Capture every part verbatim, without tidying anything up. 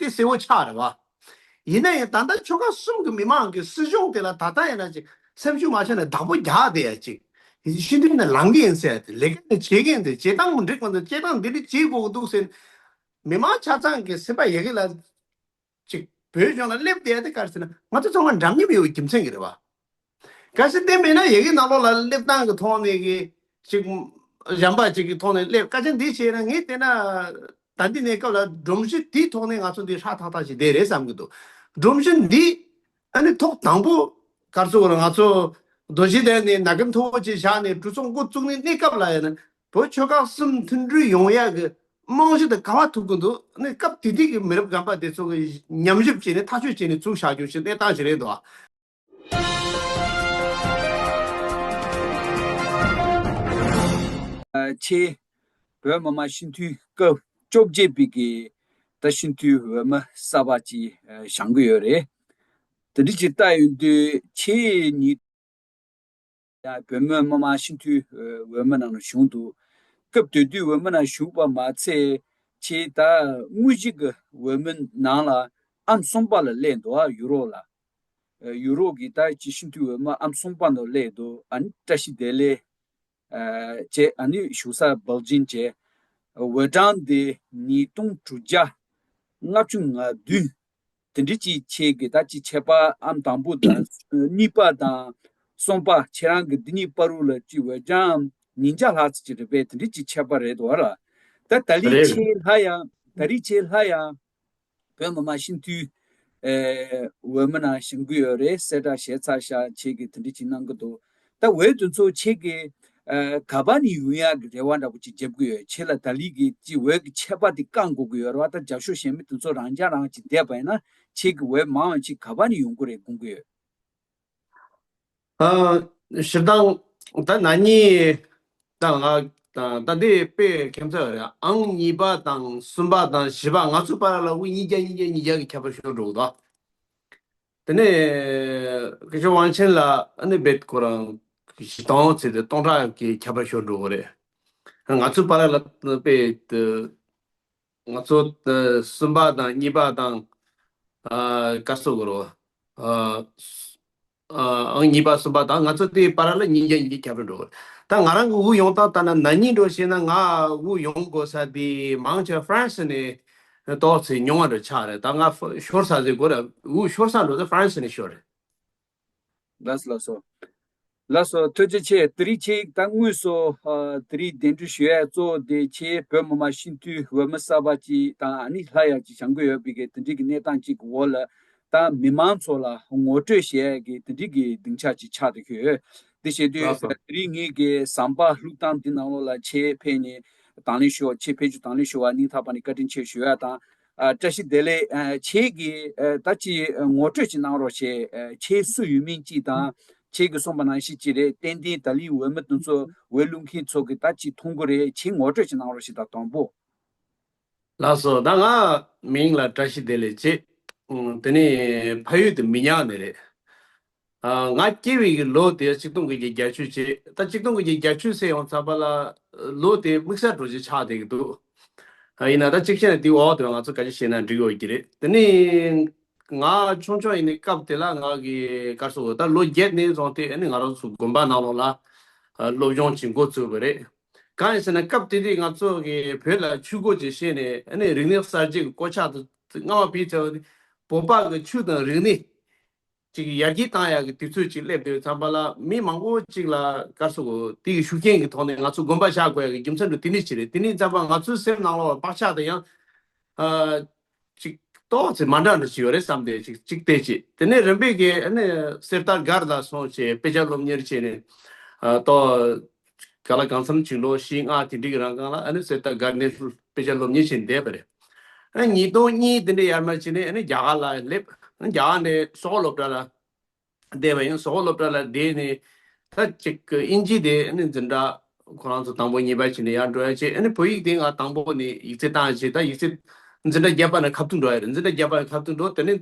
དེ་གསལ་བོ་ཆགས་རེད་བ། ཡིན་ན་ཡང་ད་ལྟ་ཆོལ་ཁ་གསུམ་གྱི་མི་མང་གི་སྲིད་གཞུང་དེ་ལ་ད་ལྟ་ཡིན་ན་ཅིག་སེམས་ཤུགས་མ་ཆག་ནས་བདག་པོ་རྒྱག་བསྡད་ཡ་ཅིག་ཤི་དུས་ནས་ལངས་གི་ཡིན་ཟེར་ཡ་དེ་ལས་ཀ་ནས་བྱེད་མཁན་དེ་བྱེད་སྟངས་མི་འགྲིག་པ་འདུག་བྱེད་སྟངས་འདི་འདྲ་བྱེད་དགོས་ཀྱི་འདུག་ཟེར་མི་མང་ཆ་ཚང་གི་སེམས་པ་ཡ་གི་ལ་ཅིག་བོད་ལྗོངས་ལ་སླེབས་བསྡད་ཡ་དེ་ག་རེ་ཟེར་ན་ང་ཚོ་ཚང་མ་འདྲ་མཉམ་ཡོད་པའི་རྒྱུ་མཚན་གྱིས་རེད་བ། གལ་སྲིད་དེ་མེད་ན་ཡ་གི་ནང་ལོགས་ལ་སླེབས་སྟངས་ཀྱི་ཐོག་ནས་གི་ཅིག་གཞན་པ་ཅིག་གི་ཐོག་ནས་སླེབས་སྐད་ཆ་འདི་བྱས་ན་ངས་བལྟས་ན་ད་འདི་གནས་སྐབས་ལ་སྒྲོམ་གཞི་དེའི་ཐོག་ནས་ང་ཚོ་འདི་ཧྲག་ཐག་ཐག་ཅིག་བསྡད་རེད་བསམ་གྱི་འདུག་སྒྲོམ་གཞི་འདི་ཨ་ནི་ཐོག་དང་པོ་ག་རེ་ཟེར་དགོས་རེད། ང་ཚོ་རྡོ་རྗེ་གདན་ནས་ན་གི་མཐོ་པོ་ཅིག་བཞག་ནས་གྲོས་ཚོགས་འགོ་བཙུགས་ནས་གནས་སྐབས་ལ་ཡིན་ན་བོད་ཆོལ་ཁ་གསུམ་མཐུན་སྒྲིལ་ཡོང་ཡག་གི་རྨང་གཞི་དེ་ག་པར་ཐུག་གི་འདུག་ཨ་ནི་སྐབས་དེ་དུས་ཀྱི་མི་རབས་རྒན་པ་དེ་ཚོ་གི་ཉམས་ཞིབ་བྱས་ནས་ཐག་གཅོད་བྱས་ནས་བཙུགས་བཞག་རྒྱུ་ཞིག་གནས་སྟངས་ཤིག་རེད་འདུག་ཆེ། བོད་མི་མང་སྤྱི་འཐུས་སྐབས་བཅོ་བརྒྱད་པའི་གི་ད་སྤྱི་འཐུས་འོས་མི་གསར་པ་ཅིག་བཞེངས་གི་ཡོད་རེད། དེ་འདྲ་ཅིག་ལྟ་ཡོང་དུས་ཆེ་ཉིད་ཡང་བོད་མི་མི་མང་སྤྱི་འཐུས་འོས་མི་ནང་ནས་བྱུང་འདུག་སྐབས་དེ་དུས་འོས་མི་ནང་བཞུགས་པ་མ་ཚད་ཆེ་ད་དངོས་གཞི་གི་འོས་མི་ནང་ལ་ཨང་གསུམ་པ་ལ་སླེབས་འདུག་ཨ་ཡུ་རོབ་ལ། ཡུ་རོབ་ཀྱི་ད་ཅི་སྤྱི་འཐུས་འོས་མི་ཨང་གསུམ་པ་ནང་སླེབས་འདུག་ཨ་ནི་བཀྲ་ཤིས་བདེ་ལེགས་བྱས། ཨ་ནི་བཞུགས་ས་སྦེལ་ཇིམ་བྱས། འོས་གྲངས་དེ་ཉིས་སྟོང་དྲུག་བརྒྱ་ལྔ་བཅུ་ང་བདུན། དེ་འདྲ་ཅིག་ཆེ་གི་ད་ཅིག་ཁྱད་པར་ཨང་དང་པོ་དང་གཉིས་པ་དང་གསུམ་པ་ཁྱེད་རང་གི་འདི་གཉིས་བར་དུ་ལ་ཅིག་འོས་གྲངས་ཉིས་བརྒྱ་ལྷག་ཙམ་ཅིག་རེད་པས། དེ་འདྲ་ཅིག་ཁྱད་པར་རེད་འདུག་ཨ་ར། ད་ད་ལི་རེད། ཆེ་ལྷ་ཡང་ད་རི་ཆེ་ལྷ་ཡང་། བོད་མི་མང་སྤྱི་འཐུས་ཨེ་འོས་མི་ནང་བཞེངས་ཀྱི་ཡོད་རེད། གསལ་བསྒྲགས་བྱས་ཚར་ཤག་ཁྱེད་ཀྱིས་དེ་འདྲ་ཅིག་གནང་གི་འདུག་ད་འོས་དེ་ཚོ་ཁྱེད་ཀྱིས་ཨེ་ག་པ་ནས་ཡོང་ཡག་གི་རེ་བ་འདྲ་པོ་ཅིག་བརྒྱབ་ཀྱི་ཡོད། ཁྱེད་ལ་ད་ལི་གི་ཅིག་འོས་ཀྱི་ཆད་པ་དེ་བསྐང་དགོས་ཀྱི་ཡོད་རེད་བ། ད་རྒྱབ་ཤོག་གཞན་མི་དེ་ཚོ་རང་རྐྱང་རང་ཅིག་བསྡད་པ་ཡིན་ན་ཁྱེད་ཀྱི་འོས་མང་བ་ཅིག་ག་པ་ནས་ཡོང་གི་རེད་དགོངས་ཀྱི་ཡོད། ཨ། སྤྱིར་བཏང་ད་ན་ནིང་ད་ང་ད་ད་འདི་དཔེ་ཁྱད་མཚར་རེད། ཨང་གཉིས་པ་དང་གསུམ་པ་དང་བཞི་པ་ང་ཚོ་བར་ལ་འོས་ཉིས་བརྒྱ་ཉིས་བརྒྱ་ཉིས་བརྒྱ་གི་ཁྱད་པར་ཤོར་འགྲོ་གི་འདུག་དེ་ནས་སྐུ་ཞབས་དབང་ཆེན་ལ་ཨ་ནི་རྦད་ཁོ་རང་བཞི་སྟོང་ཚེ་དེ་སྟོང་ཕྲག་གི་ཁྱད་པར་ཤོར་འགྲོ་གི་རེད། ང་ཚོ་བར་ལ་དཔེ་ང་ཚོ་ཨ་གསུམ་པ་དང་གཉིས་པ་དང་ཨ་བཀའ་ཟུར་གོ་རོ་ཨ་ཨང་གཉིས་པ་གསུམ་པ་དང་ང་ཚོ་དེའི་བར་ལ་ཉིས་བརྒྱ་ཉིས་བརྒྱ་ཁྱབ་རེ་འགྲོ། ད་ང་རང་གི་དབུགས་ཡོང་སྟངས་ལྟར་ན་ན་ནིང་འགྲོ་ཤེས་ན་ང་དབུགས་ཡོང་དགོས་ས་དེ་མང་ཆེ་ཧྥ་རན་སི་ནས་ཏོག་ཙེ་ཉུང་བ་འགྲོ་ཆགས་རེད། ད་ང་ཧྥ་ཤོར་ས་ཟེར་དགོས་རེད། དབུགས་ཤོར་ས་འགྲོ་ས་ཧྥ་རན་སི་ནས་ཤོར་རེད། ལགས་སོ་ལགས་སོ། ལགས་སོ་ཐུགས་རྗེ་ཆེ། དེ་རིང་ཁྱེད་ད་དངོས་སུ་ཨ་དེ་རིང་གདན་འདྲེན་ཞུ་ཡ་གཙོ་བོ་དེ་ཁྱེད་བོད་མི་མང་སྤྱི་འཐུས་འོས་མི་གསར་པ་ཅིག་དང་ཨ་ནི་ལྷ་ཡག་ཅིག་བྱང་གི་ཡོད་པའི་གི་དེ་འདྲའི་གི་གནས་སྟངས་ཅིག་གི་འོག་ལ་ད་མི་མང་ཚོ་ལ་ངོ་སྤྲོད་བྱེད་ཡ་གི་དེ་འདྲའི་གི་སྡིངས་ཆ་ཅིག་ཆགས་བསྡད་ཡོད། དེ་བྱེད་དུས་ལགས་སོ། དེ་རིང་ངེད་ཀྱི་ཟམ་པ་བླུགས་སྟངས་འདི་ནང་ལོགས་ལ་ཁྱེད་ཕེབས་ནས་དང་ལེན་ཞུ་བ་ཁྱེད་ཕེབས་རྒྱུ་དང་ལེན་ཞུ་བ་སྙིང་ཐག་པ་ནས་བཀའ་དྲིན་ཆེ་ཞུ་ཡ་དང་། ཨ་བཀྲ་ཤིས་བདེ་ལེགས། ཨ་ཁྱེད་ཀྱིས་ཨ་ད་ཅི་ངོ་སྤྲོད་ཅིག་གནང་རོགས་བྱས། ཨ་ཁྱེད་སུ་ཡིན་མིན་ཅིག་དང་ཁྱེད་ཀྱིས་གསུངས་པ་ནང་བཞིན་ཅིག་རེད། ཏན་ཏན་ད་ལིའི་འོས་མི་དེ་ཚོ་འོས་བླུག་མཁན་ཚོ་གིས་ད་ཅི་མཐོང་གི་རེད། ཁྱེད་ངོ་སྤྲོད་ཅིག་གནང་རོགས་ཞེས་ད་དང་པོ། ལགས་སོ། ད་ང་མིང་ལ་བཀྲ་ཤིས་བདེ་ལེགས་བྱས། ཨུམ་དེ་ནས་ཕ་ཡུལ་དེ་མི་ཉག་ནས་རེད། ཨ་ང་སྐྱེས་པའི་གི་ལོ་དེ་གཅིག་སྟོང་དགུ་བརྒྱ་བརྒྱད་ཅུ་བྱས། ད་གཅིག་སྟོང་དགུ་བརྒྱ་བརྒྱད་ཅུ་ཟེར་ཡོང་ཙམ་པ་ལ་ལོ་དེ་དམིགས་བསལ་འགྲོ་རྒྱུ་ཆགས་བསྡད་ཀྱི་འདུག་ཨ་ཡིན་ན་ད་གཅིག་བཤད་ན་དེའི་འོག་དེ་ང་ཚོ་ག་རེ་བཤད་ན་འགྲིག་ཡོད་ཀྱི་རེད། དེ་ནས་ང་ཆུང་ཆུང་ཡིན་ནའི་སྐབས་དེ་ལ་ང་གི་ག་རེ་ཟེར་དགོས། ད་ལོ་བརྒྱད་ནས་བཟུང་སྟེ་ཨ་ནི་ང་རང་ཚོ་དགོན་པ་ནང་ལོགས་ལ་ཨ་སློབ་སྦྱོང་བྱེད་འགོ་བཙུགས་པ་རེད། གང་ཡིན་ཟེར་ན་སྐབས་དེ་དུས་ང་ཚོ་གི་བོད་ལ་ཆོས་སྒོ་ཅིག་ཕྱེ་ནས་ཨ་ནི་རིག་གནས་གསར་བརྗེ་གི་གོད་ཆག་དེ་སྔ་མ་ཕྱིན་ཚར་བ་དེ་བོད་པ་གི་ཆོས་དང་རིག་གནས་ཅིག་ཡར་རྒྱས་བཏང་ཡག་གི་དུས་ཚོད་ཅིག་སླེབས་དུས་ཙམ་པ་ལ་མི་མང་པོ་ཅིག་ལ་ག་རེ་ཟེར་དགོས། དེ་གི་ཤུགས་རྐྱེན་གྱི་ཐོག་ནས་ང་ཚོ་དགོན་པ་བཞག་དགོས་ཡག་གི་རྒྱུ་མཚན་དེ་དེ་ནས་ཅིག་རེད། དེ་ནས་ཙམ་པ་ང་ཚོའི་སེམས་ནང་ལོགས་ལ་བག་ཆགས་དེ་ཡང་ཨ་ཅིག་ཏོག་ཙེ་མ་འདྲ་འདྲ་ཅིག་ཡོད་རེད་བསམ་སྟེ་ཅིག་ཅིག་བལྟས་ཅིག་དེ་ནས་རིམ་པས་ཀྱི་ཨ་ནི་གསེར་རྟ་སྒར་ལ་སོང་བྱས་དཔེ་ཆ་སློབ་གཉེར་བྱས་ནས་ཨ་ཏོག་ག་ལ་གང་འཚམ་ཅིག་ལོ་བཞི་ལྔ་དེ་འདྲའི་རང་སྒང་ལ་ཨ་ནི་གསེར་རྟ་སྒར་ནས་དཔེ་ཆ་སློབ་གཉེར་བྱས་ནས་བསྡད་པ་རེད། ཨ་ཉིས་སྟོང་གཉིས་དེ་འདྲའི་ཡར་མར་བྱས་ནས་ཨ་ནི་རྒྱ་གར་ལ་སླེབས། ཨ་ནི་རྒྱ་གར་ནས་སོག་པོ་སློབ་གྲྭ་ལ་བསྡད་པ་ཡིན། སོག་པོ་སློབ་གྲྭ་ལ་བསྡད་ནས་ད་ཅིག་དབྱིན་ཇི་དེ་ཨ་ནི་འཛིན་གྲྭ་ཁོ་རང་ཚོ་དང་པོ་གཉིས་པ་བྱས་ནས་ཡར་འགྲོ་ཡ་བྱས། ཨ་ནི་བོད་ཡིག་དེ་ང་དང་པོ་ནས་ཡིག་ཚད་བཏང་བྱས། ད་ཡིག་ཚད་འཛིན་གྲྭ་བརྒྱད་པ་ནས་ཁ་ཐུག་འགྲོ་ཡ་རེད། འཛིན་གྲྭ་བརྒྱད་པ་ནས་ཁ་ཐུག་འགྲོ། དེ་ནས་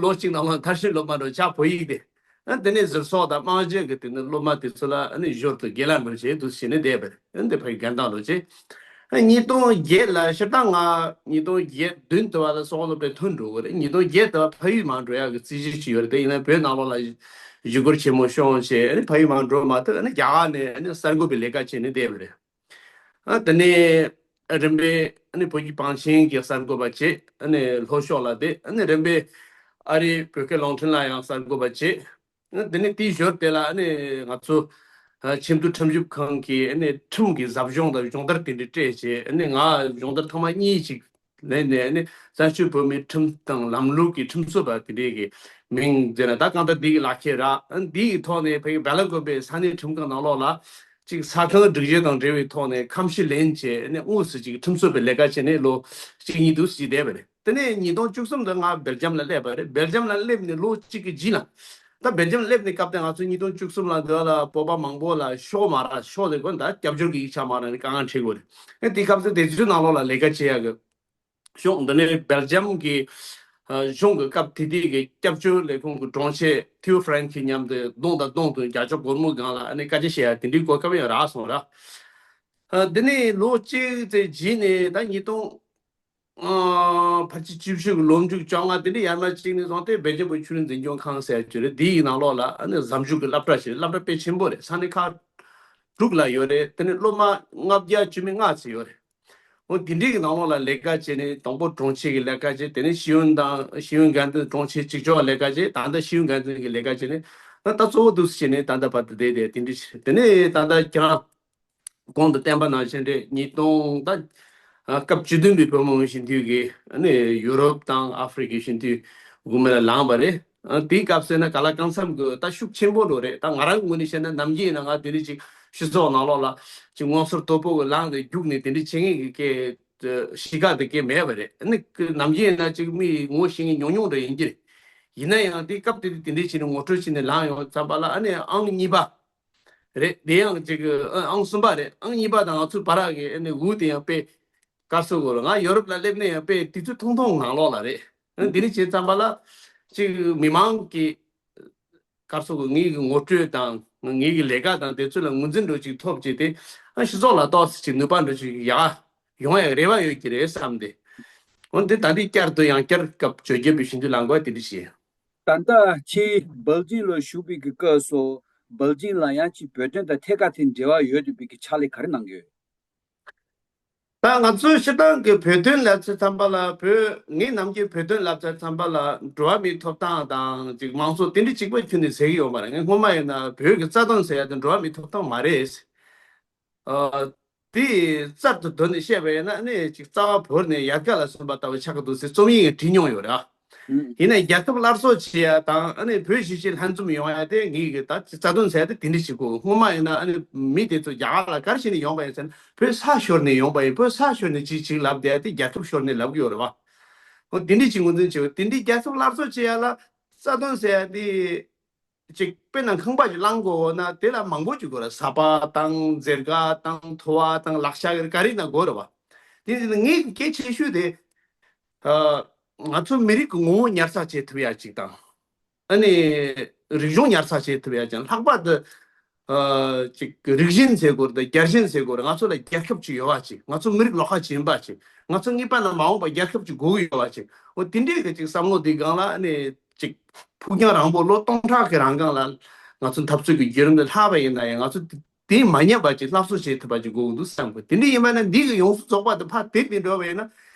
ལོ་གཅིག་ནང་ལ་མཐར་ཕྱིན་སློབ་མ་འགྲོ་ཆགས། བོད་ཡིག་དེ་ཨ་དེ་ནས་ཟུར་གསོག་དང་རྨང་གཞི་གི་དེ་ནས་སློབ་མ་དེ་ཚོ་ལ་ཨ་ནི་ཞོར་དུ་དགེ་ལགས་འགྲོ་བྱས་འདུག་བྱས་ནས་བསྡད་པ་རེད། ཨ་ནི་དེ་ཕ་གི་རྒན་བདག་འགྲོ་བྱས། ཉིས་སྟོང་བརྒྱད་ལ་སྤྱིར་བཏང་ང་ཉིས་སྟོང་བརྒྱད་བདུན་དུ་བ་ལ་སོག་སློབ་གྲྭའི་ཐོན་འགྲོ་གི་རེད། ཉིས་སྟོང་བརྒྱད་དུ་བ་ཕ་ཡུལ་མར་འགྲོ་ཡག་གི་རྩིས་གཞི་ཅིག་ཡོད་རེད། དེ་ཡིན་ན་བོད་ནང་ལོགས་ལ་གཞིས་སྒར་ཆེན་མོ་ཤོང་བྱས་ཨ་ནི་ཕ་ཡུལ་མར་འགྲོ་མ་ཐུབ་ཨ་ནི་རྒྱ་གར་ནས་ཨ་ནི་གསར་འགོད་པའི་ལས་ཀ་བྱས་ནས་བསྡད་པ་རེད། ཨ་དེ་ནས་རིམ་པས་ཨ་ནི་བོད་ཀྱི་བང་ཆེན་གྱི་གསར་འགོད་པ་བྱས་ཨ་ནི་ལྷོ་ཕྱོགས་ལ་བསྡད། ཨ་ནི་རིམ་པས་ཨ་རིའི་བོད་སྐད་རླུང་འཕྲིན་ལ་ཡང་གསར་འགོད་པ་བྱས། དེ་ནས་དེའི་ཞོར་དེ་ལ་ཨ་ནི་ང་ཚོ་ཨ་ཆེས་མཐོའི་ཁྲིམས་ཞིབ་ཁང་གི་ཨ་ནི་ཁྲིམས་ཀྱི་ཟབ་སྦྱོང་དང་སྦྱོང་བརྡར་དེ་འདྲ་སྤྲད་བྱས། ཨ་ནི་ང་སྦྱོང་བརྡར་ཐེངས་མ་གཉིས་ཅིག་ལེན་ནས་ཨ་ནི་བཙན་བྱོལ་བོད་མིའི་ཁྲིམས་དང་ལམ་ལུགས་ཀྱི་ཁྲིམས་རྩོད་པ་དེ་འདྲའི་གི་མིང་བརྗེས་ན་ད་གང་ལྟར་འདི་གི་ལག་ཁྱེར་རག་ཨ་ནི་འདི་གི་ཐོག་ནས་ཕ་གི་སྦེལ་ཀོབ་པའི་ས་གནས་ཁྲིམས་ཁང་ནང་ལོགས་ལ་ཅིག་ས་ཁང་སྒྲིག་གཞི་དང་འབྲེལ་བའི་ཐོག་ནས་ཁམས་ཞི་ལེན་བྱས་ཨ་ནི་དངོས་སུ་ཅིག་ཁྲིམས་རྩོད་པའི་ལས་ཀ་བྱས་ནས་ལོ་གཅིག་གཉིས་འདུག་སེ་བསྡད་པ་རེད། དེ་ནས་ཉིས་སྟོང་བཅུ་གསུམ་དུ་ང་སྦེལ་ཇམ་ལ་སླེབས་པ་རེད། སྦེལ་ཇམ་ལ་སླེབས་ནས་ལོ་གཅིག་གི་རྗེས་ལ། ད་སྦེལ་ཇམ་ལ་སླེབས་ནས་སྐབས་དེ་ང་ཚོ་ཉིས་སྟོང་བཅུ་གསུམ་ལ་འདི་ལ་བོད་པ་མང་པོ་ལ་ཤོག་མ་རག་ཤོག་དེ་དགོས་ད་སྐྱབས་བཅོལ་གྱི་ཡིག་ཆ་མ་རག་ནས་དཀའ་ངལ་འཕྲད་དགོས་རེད། ཨེ་དེ་སྐབས་སུ་དེ་ཚོའི་ནང་ལོགས་ལ་ལས་ཀ་བྱེད་ཡག་གི་གཞུང་འདི་ནས་སྦེལ་ཇམ་གྱི་གཞུང་གི་སྐབས་དེ་དུས་ཀྱི་སྐྱབས་བཅོལ་ལས་ཁུངས་ཀྱི་དྲུང་ཆེ་ཐིའུ་ཧྥ་རན་གྱི་མཉམ་དུ་གདོང་དང་གདོང་དུ་རྒྱ་ཤོག་སྒོར་མོ་སྒང་ལ་ཨ་ནི་སྐད་ཆ་བཤད་ཡག་དེ་འདྲའི་གོ་སྐབས་ཡང་རག་སོང་ར། ཨ་འདི་ནས་ལོ་གཅིག་ཙམ་རྗེས་ནས་ད་ཉིས་སྟོང་ཨ་ཕལ་ཆེར་བཅུ་བཞི་གི་ལོ་མཇུག་བཅོ་ལྔ་དེ་འདྲ་ཡར་མར་གཅིག་ནས་བཟུང་སྟེ་སྦེལ་ཇམ་པའི་ཆོས་རིག་འཛིན་སྐྱོང་ཁང་ཟེར་གྱི་རེད། དེའི་ནང་ལོགས་ལ་ཨ་ནི་གཟའ་མཇུག་གི་སློབ་གྲྭ་ཞིག་སློབ་གྲྭ་དཔེ་ཆེན་པོ་རེད། ས་གནས་ཁག་དྲུག་ལ་ཡོད་རེད། དེ་ནས་སློབ་མ་ལྔ་བརྒྱ་བཅུ་མེད་ལྔ་ཙམ་ཡོད་རེད། འོ་དེ་འདྲའི་གི་ནང་ལོགས་ལ་ལས་ཀ་བྱས་ནས་དང་པོ་དྲུང་ཆེ་གི་ལས་ཀ་བྱས། དེ་ནས་ཤེས་ཡོན་དང་ཤེས་ཡོན་འགན་འཛིན་དྲུང་ཆེ་གཅིག་ལྕོགས་ལས་ཀ་བྱས། ད་ལྟ་ཤེས་ཡོན་འགན་འཛིན་གི་ལས་ཀ་བྱས་ནས་ད་ལྟ་གཙོ་བོ་འདུག་སེ་བྱས་ནས་ད་ལྟ་བར་དུ་བསྡད་དེ་དེ་འདྲ་བྱས། དེ་ནས་ད་ལྟ་ཁྱེད་རང་གོང་དུ་བསྟན་པ་ནང་བཞིན་རེད། ཉིས་སྟོང་ད་སྐབས་བཅུ་བདུན་པའི་བོད་མི་མང་སྤྱི་འཐུས་ཀྱི་ཨ་ནི་ཡུ་རོབ་དང་ཨ་ཧྥེ་རི་ཀའི་སྤྱི་འཐུས་དབུ་མ་ལ་ལངས་པ་རེད། ཨ་དེའི་སྐབས་སུ་ན་ག་ལ་གང་འཚམ་གི་ད་ཤུགས་ཆེན་པོ་འགྲོ་རེད། ད་ང་རང་ངོས་ནས་བཤད་ན་ནམ་རྒྱུན་ཡིན་ན་ང་དེ་རིང་ཅིག་སྤྱི་ཚོགས་ནང་ལོགས་ལ་ཅིག་ངོ་སོར་དོད་པོ་གི་ལངས་ཏེ་རྒྱུགས་ནས་དེ་འདྲ་བྱེད་མཁན་གྱི་སྐད་གཤིས་ཀ་དེ་སྐད་མེད་པ་རེད། ཨ་ནི་ནམ་རྒྱུན་ཡིན་ན་ཅིག་མི་ངོ་ཤེས་མཁན་ཉུང་ཉུང་འདྲ་ཡིན་གྱི་རེད། ཡིན་ན་ཡང་དེ་སྐབས་དེ་དུས་དེ་འདྲ་བྱས་ནས་ངོ་སྤྲོད་བྱས་ནས་ལངས་ཡོང་ཙམ་པ་ལ་ཨ་ནི་ཨང་གཉིས་པ་རེད། དེ་ཡང་ཅིག་ཨང་གསུམ་པ་རེད། ཨང་གཉིས་པ་དང་ང་ཚོའི་བར་གྱི་ཨ་ནི་འུ་དེ་ཡང་དཔེ་དཀར་སོ་གོ་ལ་ང་ཡོ་རོབ་ལ་སླེབས་ནས་ཡང་དཔེ་དུས་ཚོད་ཐུང་ཐུང་ནང་ལོགས་ལ་རེད། ཨ་ནི་དེ་འདྲ་བྱས་ཙམ་པ་ལ་ཅིག་མི་མང་གི་སྐབས་སུ་ངེད་ཀྱི་ངོ་སྤྲོད་དང་ངེད་ཀྱི་ལས་ཀ་དང་དེ་ཚོ་ལ་ངོས་འཛིན་འདྲ་ཅིག་ཐོབ་ཅིག་དེ་ཨ་སྤྱི་ཚོགས་ལ་ཏོག་ཙམ་ཅིག་ནུས་པ་འདྲ་ཅིག་ཡག་ཡོང་ཡག་རེ་བ་ཡོད་ཀྱི་རེད་བསམ་སྟེ། འོན་ཏེ་ད་འདི་བསྐྱར་དུ་ཡང་བསྐྱར་སྐབས་བཅོ་བརྒྱད་པའི་ཞུ་འདུན་ལ་འགོ་དེ་འདྲ་བྱས། ད་ལྟ་ཁྱེད་སྦེལ་ཇིམ་ལ་བཞུགས་པའི་གི་སྐབས་སུ་སྦེལ་ཇིམ་ལ་ཡང་ཅིག་བོད་དོན་དང་ཐད་ཀར་དེ་འབྲེལ་བ་ཡོད་འདུག་པའི་གི་ཕྱག་ལས་ག་རེ་གནང་གི་ཡོད། ད་ང་ཚོའི་སྤྱིར་བཏང་གི་བོད་དོན་ལབ་ཚེ་ཙམ་པ་ལ་བོད་ངས་ནམ་རྒྱུན་བོད་དོན་ལབ་ཚེ་ཙམ་པ་ལ་འགྲོ་བ་མིའི་ཐོབ་ཐང་དང་ཅིག་མང་གཙོ་དེ་འདྲ་གཅིག་པ་ཁྱོན་ནས་ཟེར་གྱི་ཡོད་མ་རེད། ངས་སྔོན་མ་ཡིན་ན་བོད་ཀྱི་རྩ་དོན་ཟེར་ཡ་དེ་འགྲོ་བ་མིའི་ཐོབ་ཐང་མ་རེད། ཨ་དེ་རྩལ་དུ་བསྡུ་ནས་བཤད་པ་ཡིན་ན་ཨ་ནི་ཅིག་རྩ་བ་བོར་ནས་ཡལ་ག་ལ་སོན་པ་ལྟ་བུ་ཆགས་ཀྱི་འདུག་ཟེར་རྩོམ་ཡིག་བྲིས་མྱོང་ཡོད་རེད། ཡིན་ནའི་རྒྱལ་ཁབ་སླར་གསོ་བྱེད་ཡ་དང་ཨ་ནི་བོད་གཞིས་བྱེས་ལྷན་འཛོམས་ཡོང་ཡ་དེ་ངེད་ཀྱི་ད་རྩ་དོན་ཟེར་ཡ་དེ་དེ་འདྲ་ཞིག་དགོས། སྔོན་མ་ཡིན་ན་ཨ་ནི་མི་དེ་ཚོ་རྒྱ་གར་ལ་ག་རེ་བྱས་ནས་ཡོང་པ་ཡིན་ཟེར་ན་བོད་ས་ཤོར་ནས་ཡོང་པ་ཡིན། བོད་ས་ཤོར་ནས་ཅིག་ཅིག་ལབ་བསྡད་ཡ་དེ་རྒྱལ་ཁབ་ཤོར་ནས་ལབ་ཀྱི་ཡོད་རེད་བ། འོ་དེ་འདྲ་ཅིག་ངོས་འཛིན་བྱེད་དགོས། དེ་འདྲའི་རྒྱལ་ཁབ་སླར་གསོ་བྱེད་ཡ་ལ་རྩ་དོན་ཟེར་ཡ་དེ། ཅིག་དཔེར་ན་ཁང་པ་ཅིག་བསླང་དགོས་ན་དེ་ལ་མང་པོ་ཅིག་དགོས་རེད། ས་པ་དང་འཛེར་ག་དང་ཐོ་བ་དང་ལག་ཆ་ག་རེ་ན་དགོས་རེད་བ། དེ་ནི་ངའི་གལ་ཆེ་ཤོས་དེ་ཨ་ང་ཚོ་མི་རིགས་ཀྱི་ངོ་བོ་ཉར་ཚགས་བྱེད་ཐུབ་ཡ་ཅིག་དང་། ཨ་ནི་རིག་གཞུང་ཉར་ཚགས་བྱེད་ཐུབ་ཡ་ཅིག་ལྷག་པར་དུ་ཨ་ཅིག་རིག་གཞུང་ཟེར་དགོས་རེད། རྒྱལ་གཞུང་ཟེར་དགོས་རེད། ང་ཚོ་ལ་རྒྱལ་ཁབ་ཅིག་ཡོད་པ་ཅིག་ང་ཚོ་མི་རིགས་ལོགས་ཁ་ཅིག་ཡིན་པ་ཅིག་ང་ཚོ་ངེས་པར་དུ་མ་འོངས་པ་རྒྱལ་ཁབ་ཅིག་དགོས་ཀྱི་ཡོད་པ་ཅིག་འོ་དེ་འདྲའི་གི་ཅིག་བསམ་བློ་དེ་སྒང་ལ་ཨ་ནི། ཅིག་ཕུགས་རྒྱང་རིང་པོ་ལོ་སྟོང་ཕྲག་གི་རིང་སྒང་ལ་ང་ཚོ་འཐབ་རྩོད་ཀྱི་བརྒྱུད་རིམ་དེ་ལྷག་པ་ཡིན་ན་ཡང་ང་ཚོ་དེ་མ་ཉམས་པ་ཅིག་སླར་གསོ་བྱེད་ཐུབ་པ་ཅིག་དགོས་ཀྱི་འདུག་བསམ་གི། དེ་འདྲ་ཡིན་པ་ན་འདི་གི་ཡོངས་སུ་རྫོགས་པ་དེ་ཕར་དེད་དེ་འགྲོ་བ་ཡིན་ན་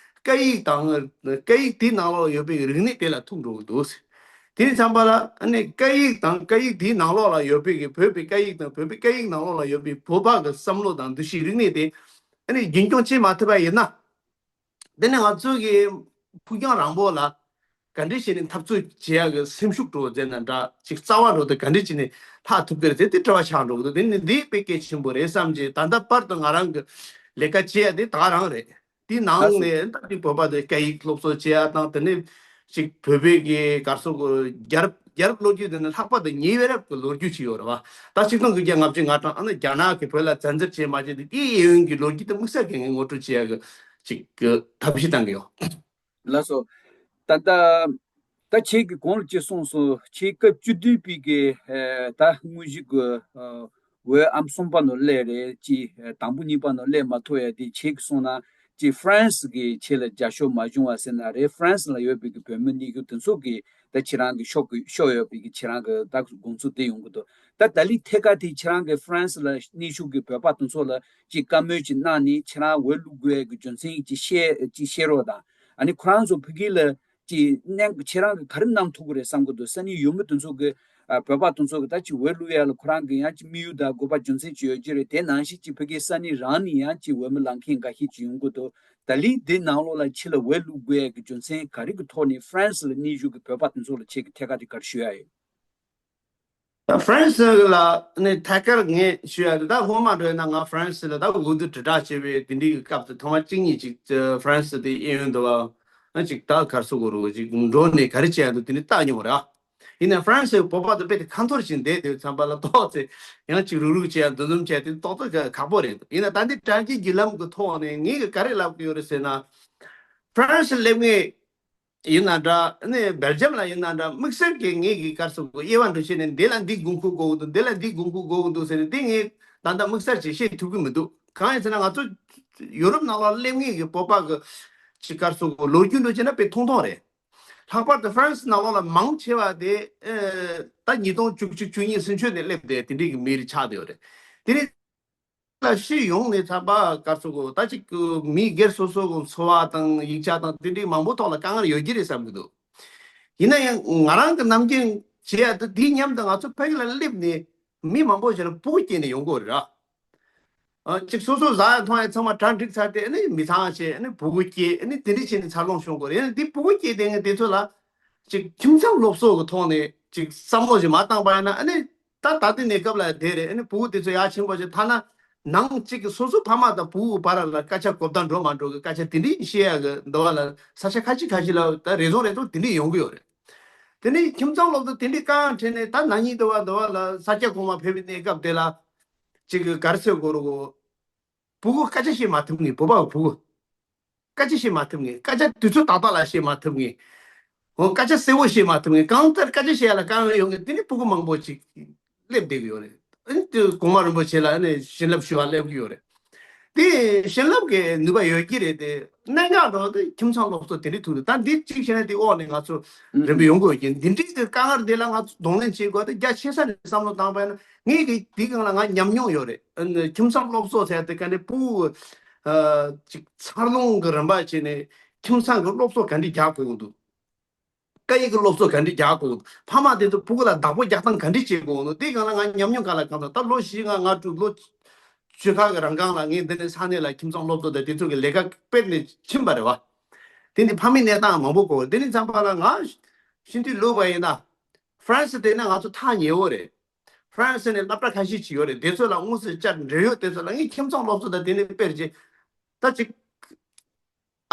སྐད་ཡིག་དང་སྐད་ཡིག་དེའི་ནང་ལོགས་ཡོད་པའི་རིག་གནས་དེ་ལ་ཐུག་འགྲོ་གི་འདུག་དེ་ཙམ་པ་ལ་ཨ་ནི་སྐད་ཡིག་དང་སྐད་ཡིག་དེའི་ནང་ལོགས་ལ་ཡོད་པའི་གི་བོད་པའི་སྐད་ཡིག་དང་བོད་པའི་སྐད་ཡིག་ནང་ལོགས་ལ་ཡོད་པའི་བོད་པ་གི་བསམ་བློ་དང་འདུ་ཤེས་རིག་གནས་དེ་ཨ་ནི་རྒྱུན་སྐྱོང་བྱེད་མ་ཐུབ་པ་ཡིན་ན། དེ་ནི་ང་ཚོ་གི་ཕུགས་རྒྱང་རིང་པོ་ལ་ག་འདྲ་བྱས་ནས་འཐབ་རྩོད་བྱེད་ཡག་གི་སེམས་ཤུགས་འགྲོ་བ་ཟེར་ན་འདྲ་ཅིག་རྩ་བ་འགྲོ་དེ་ག་འདྲ་བྱས་ནས་ལྷག་ཐུབ་ཀྱི་རེད་ཟེར་དེ་དྲི་བ་ཆགས་འགྲོ་གི་འདུག་དེ་ནི་འདི་དཔེ་གལ་ཆེན་པོ་རེད་བསམ་གྱི། ད་ལྟ་བར་དུ་ང་རང་གི་ལས་ཀ་བྱེད་ཡག་དེ་ད་ག་རང་རེད། དེའི་ནང་ནས་ད་ཅིག་བོད་པ་དེ་སྐད་ཡིག་སློབ་གསོ་བྱེད་ཡག་དང་དེ་ནས་ཅིག་བོད་པའི་གི་ག་རེ་ཟེར་དགོས་རྒྱལ་རབས་རྒྱལ་རབས་ལོ་རྒྱུས་དེ་ནི་ལྷག་པར་དུ་ཉེ་བའི་རབས་ཀྱི་ལོ་རྒྱུས་ཅིག་ཡོད་རེད་བ། ད་ཆིག་སྟོང་དགུ་བརྒྱ་ལྔ་བཅུ་ང་གྲངས་ཨ་ནི་རྒྱ་ནག་གིས་བོད་ལ་བཙན་འཛུལ་བྱས་མ་བྱས་དེ་དེའི་གཡས་གཡོན་གྱི་ལོ་རྒྱུས་དེ་དམིགས་བསལ་གྱི་ངས་ངོ་སྤྲོད་བྱེད་ཡག་གི་ཅིག་གི་ཐབས་ཤེས་བཏང་གི་ཡོད། ལགས་སོ། ད་ལྟ་ད་ཁྱེད་ཀྱིས་གོང་ལ་ཅིག་གསུངས་སོང་། ཁྱེད་སྐབས་བཅུ་བདུན་པའི་གི་ཨེ་ད་དངོས་གཞི་གི་ཨ་ འོས་ཨམ་གསུམ་པ་ནང་སླེབས་རེད། ཅི་དང་པོ་གཉིས་པ་ནང་སླེབས་མ་ཐུབ་ཡ་དེ་ཁྱེད་ཀྱིས་གསུངས་ན་ཅི་ཧྥ་རན་སི་གི་ཆེད་ལ་རྒྱབ་སྐྱོར་མ་བྱུང་བ་ཟེར་ན་རེད། ཧྥ་རན་སི་ལ་ཡོད་པའི་གི་བོད་མི་གནས་སྐབས་དེ་ཚོ་གི་ད་ཁྱེད་རང་གི་ཤོག་གི་ཤོག་ཡོད་པའི་གི་ཁྱེད་རང་གི་ད་དགོངས་ཚུལ་དེ་ཡོང་གི་འདུག་ད་ད་ལི་ཐད་ཀ་དེ་ཁྱེད་རང་གི་ཧྥ་རན་སི་ལ་གནས་བཞུགས་གི་བོད་པ་དེ་ཚོ་ལ་ཅི་བཀའ་མོལ་ཅི་གནང་ནས་ཁྱེད་རང་འོས་བླུག་དགོས་ཡ་གི་རྒྱུ་མཚན་ཅི་བཤད་ཅི་བཤད་རོགས་དང་། ཨ་ནི་ཁོ་རང་ཚོ་ཕ་གི་ལ་ཅི་གནས་ཁྱེད་རང་གི་ག་རེ་གནང་ཐུབ་ཀྱི་རེད་བསམ་གི་འདུག་ས་གནས་ཡུལ་མི་དེ་ཚོ་གི་ཨ་བོད་པ་དེ་ཚོ་གི་ད་ཅི་འོས་བླུག་ཡ་ལ་ཁོ་རང་གི་ཡང་ཅི་དམིགས་ཡུལ་དང་དགོས་པ་རྒྱུ་མཚན་ཅི་ཡོད་ཀྱི་རེད། དེ་ནང་བཞིན་ཅི་ཕ་གི་ས་གནས་རང་ནས་ཡང་ཅི་འོས་མི་ལངས་མཁན་འགའ་ཤས་ཅི་ཡོང་གི་འདུག་ད་ལི་འདི་ནང་ལོགས་ལ་ཕྱི་ལ་འོས་བླུག་དགོས་ཡ་གི་རྒྱུ་མཚན་ག་རེ་གི་ཐོག་ནས་ཧྥ་རན་སི་ལ་གནས་བཞུགས་གི་བོད་པ་དེ་ཚོ་ལ་ཁྱེད་ཀྱི་ཐད་ཀ་དེ་ག་རེ་ཞུ་ཡ་ཡོད། ཧྥ་རན་སི་ལ་ནི་ཐད་ཀར་ངས་ཞུ་ཡ་དེ་ད་སྔོན་མ་འགྲོ་ཡ་ན་ང་ཧྥ་རན་སི་ལ་ད་འོས་བསྡུ་དྲིལ་བསྒྲགས་བྱས་པའི་དེ་འདྲའི་གི་སྐབས་སུ་ཐེངས་མ་གཅིག་གཉིས་ཅིག་ཧྥ་རན་སི་དེ་གཡས་གཡོན་དུ་བ་ཅིག་ད་གར་སོ་གོ་རུ་ཅིག་འགྲོ་ནས་ག་རེ་བྱས་ཡ་འདུག་དེ་འདྲ་བལྟ་མྱོང་ར། ཡིན་ནའི་ཧྥ་རན་སིའི་བོད་པ་དང་དཔེ་དེ་ཁ་འཐོར་ཞིག་བསྡད་དེ་ཚང་པ་ལ་ཏོག་ཙེ་ཡང་ཅིག་རུག་རུག་བྱས་འདུ་འཛོམས་བྱས་དེ་ཏོག་ཙེ་ཁག་པོ་རེད། ཡིན་ན་ད་འདི་དྲ་རྒྱའི་བརྒྱུད་ལམ་གྱི་ཐོག་ནས་ངས་ག་རེ་ལབ་ཀྱི་ཡོད་རེད་ཟེར་ན། ཧྥ་རན་སི་སླེབས་ངེས་ཡིན་ན་འདྲ་ནས་སྦེལ་ཇམ་ལ་ཡིན་ན་འདྲ་དམིགས་བསལ་གྱི་ངས་གི་སྐར་སོ་གོ་དབྱེ་བ་འདྲ་བྱས་ནས་འདི་ལ་འདི་དགོས་མཁོ་དགོས་ཀྱི་འདུག་འདི་ལ་འདི་དགོས་མཁོ་དགོས་ཀྱི་འདུག་ཟེར་ནས་འདི་ངས་ད་ལྟ་དམིགས་བསལ་ཅིག་བཤད་ཐུབ་ཀྱི་མི་འདུག་གང་ཡིན་ཟེར་ན་ང་ཚོ་ཡུ་རོབ་ནང་ལ་སླེབས་ངེས་ཀྱི་བོད་པ་གི་ཅིག་སྐར་སོ་གོ་ལོ་རྒྱུས་འདྲ་བྱས་ན་དཔེ་ཐུང་ཐུང་རེད། ལྷག་པར་དུ་ཧྥ་རན་སི་ནང་ལོགས་ལ་མང་ཆེ་བ་དེ་ཨེ་ད་ཉིས་སྟོང་བཅུ་གཅིག་བཅུ་གཉིས་ཚུན་ཆོད་ནས་སླེབས་ཏེ་དེ་འདྲའི་གི་མི་རིགས་ཆགས་བསྡད་ཡོད་རེད། དེ་ནི་ལ་སྤྱི་ཡོངས་ནས་ཚང་མ་སྐར་ཚོགས་གོ་ད་ཅིག་གི་མི་སྒེར་སོ་སོ་གི་འཚོ་བ་དང་ཡིག་ཆ་དང་དེ་འདྲའི་མང་པོ་ཐོག་ལ་དཀའ་ངལ་ཡོད་ཀྱི་རེད་བསམ་གི་འདུག་ཡིན་ན་ཡང་ང་རང་གི་ནམ་རྒྱུན་བྱེད་ཡ་དེ་དེའི་མཉམ་དུ་ང་ཚོ་ཕ་གི་ལ་སླེབས་ནས་མི་མང་པོ་ཞིག་ལ་ཕྲུ་གུ་སྐྱེས་ནས་ཡོང་གི་ཡོད་རེད་ར། ཨ་གཅིག་སོ་སོ་ཟ་ཡ་འཐུང་ཡ་ཚང་མ་གྲ་འགྲིག་ཚར་ཏེ་ཨ་ནི་མི་ཚང་བྱས་ཨ་ནི་ཕྲུ་གུ་སྐྱེས་ཨ་ནི་དེ་འདྲ་བྱས་ནས་འཚར་ལོངས་བྱུང་དགོས་རེད། ཨ་ནི་དེ་ཕྲུ་གུ་སྐྱེས་དེ་ངས་དེ་ཚོ་ལ་གཅིག་ཁྱིམ་ཚང་སློབ་གསོ་གི་ཐོག་ནས་གཅིག་བསམ་བློ་ཞིག་མ་བཏང་པ་ཡིན་ན་ཨ་ནི་ད་ད་ལྟའི་གནས་སྐབས་ལ་དེ་རེད། ཨ་ནི་ཕྲུ་གུ་དེ་ཚོ་ཡག་ཆེན་པོ་ཞིག་ཐ་ན་ནང་གཅིག་གི་སོ་སོ་ཕ་མ་དང་ཕྲུ་གུ་བར་ལ་སྐད་ཆ་གོ་བརྡ་འགྲོ་མ་འགྲོ་གི་སྐད་ཆ་དེ་འདྲ་བཤད་ཡ་གི་འདུག་བ་ལ་ས་ཆ་ཁ་ཅིག་ཁ་ཅིག་ལ་ད་རེ་ཟུང་རེ་ཟུང་དེ་འདྲ་ཡོང་གི་ཡོད་རེད། དེ་ནས་ཁྱིམ་ཚང་སློབ་གསོ་དེ་འདྲའི་དཀའ་ངལ་འཕྲད་ནས་ད་ན་ནིང་འདུག་བ་འདུག་བ་ལ་ས་སྐྱ་གོང་མ་ཕེབས་པའི་གནས་སྐབས་དེ་ལ་གཅིག་གི་ག་རེ་ཟེར་དགོས་རེད་གོ། ཕྲུ་གུ་སྐད་ཆ་བཤད་མ་ཐུབ་ངེས། བོད་པ་ཕྲུ་གུ་སྐད་ཆ་བཤད་མ་ཐུབ་ངེས། སྐད་ཆ་དུས་ཚོད་ཏག་ཏག་ལ་བཤད་མ་ཐུབ་ངེས། འོ་སྐད་ཆ་གསལ་བོ་བཤད་མ་ཐུབ་ངེས། གང་ལྟར་སྐད་ཆ་བཤད་ཡ་ལ་དཀའ་ངལ་ཡོང་ངེས། དེ་ནི་ཕྲུ་གུ་མང་པོ་ཅིག་སླེབས་བསྡད་ཀྱི་ཡོད་རེད། ཨ་ནི་དེ་གོང་མ་རིན་པོ་ཆེ་ལ་ཨ་ནི་བྱིན་རླབས་ཞུ་བ་སླེབས་ཀྱི་ཡོད་རེད། དེ་བྱིན་རླབས་ཀྱི་ནུས་པ་ཡོད་ཀྱི་རེད་དེ། གནད་འགག་འགྲོ་དེ་ཁྱིམ་ཚང་སློབ་གསོ་དེ་འདྲའི་ཐུག་དུས་ད་འདི་གཅིག་བྱས་ན་དེ་འོག་ནས་ང་ཚོ་རིམ་པས་ཡོང་དགོས་ཀྱི་འདི་འདྲའི་གི་དཀའ་ངལ་འདི་ལ་ང་ཚོ་གདོང་ལེན་བྱེད་དགོས་དེ་རྒྱ་ཆེ་ས་ནས་བསམ་བློ་བཏང་པ་ཡིན་ན་ངས་གི་དེའི་སྒང་ལ་ང་ཉམས་མྱོང་ཡོད་རེད། ཨ་ནི་ཁྱིམ་ཚང་སློབ་གསོ་ཟེར་དེ་ག་འདྲའི་ཕྲུ་གུ་ཨ་ཅིག་འཚར་ལོངས་ཀྱི་རིམ་པ་བྱས་ནས་ཁྱིམ་ཚང་གི་སློབ་གསོ་ག་འདྲ་རྒྱག་དགོས་ཀྱི་འདུག་སྐད་ཡིག་གི་སློབ་གསོ་ག་འདྲ་རྒྱག་དགོས་ཀྱི་འདུག་ཕ་མ་དེ་ཚོ་ཕྲུ་གུ་ལ་བདག་པོ་རྒྱག་སྟངས་ག་འདྲ་བྱེད་དགོས་ཀྱི་འདུག་དེའི་སྒང་ལ་ང་ཉམས་མྱོང་ག་ལ་གང་དང་ད་ལོ་བཞི་ལྔ་ལྔ་དྲུག་ལོ་བཅུ་ཁ་གི་རང་སྒང་ལ་ངས་འདི་ནས་ས་གནས་ལ་ཁྱིམ་ཚང་སློབ་གསོ་དང་དེ་ཚོ་གི་ལས་ཀ་སྤེལ་ནས་ཕྱིན་པ་རེད་བ། དེ་ནི་ཕ་མའི་གནས་སྟངས་མང་པོ་གོ། དེ་ནི་ཚང་པ་ལ་ང་ཤིན་ཏུ་ལོས་པ་ཡིན་ན་ཧྥ་རན་སི་དེ་ན་ང་ཚོ་ཐག་ཉེ་བོ་རེད། ཧྥ་རན་སི་ནས་སློབ་གྲྭ་ཁ་ཤས་ཅིག་ཡོད་རེད། དེ་ཚོ་ལ་དངོས་སུ་བཅར་འབྲེལ་ཡོད་དེ་ཚོ་ལ་ངས་ཁྱིམ་ཚང་སློབ་གསོ་དང་དེ་ནས་སྤེལ་རྗེས་ད་ཅིག་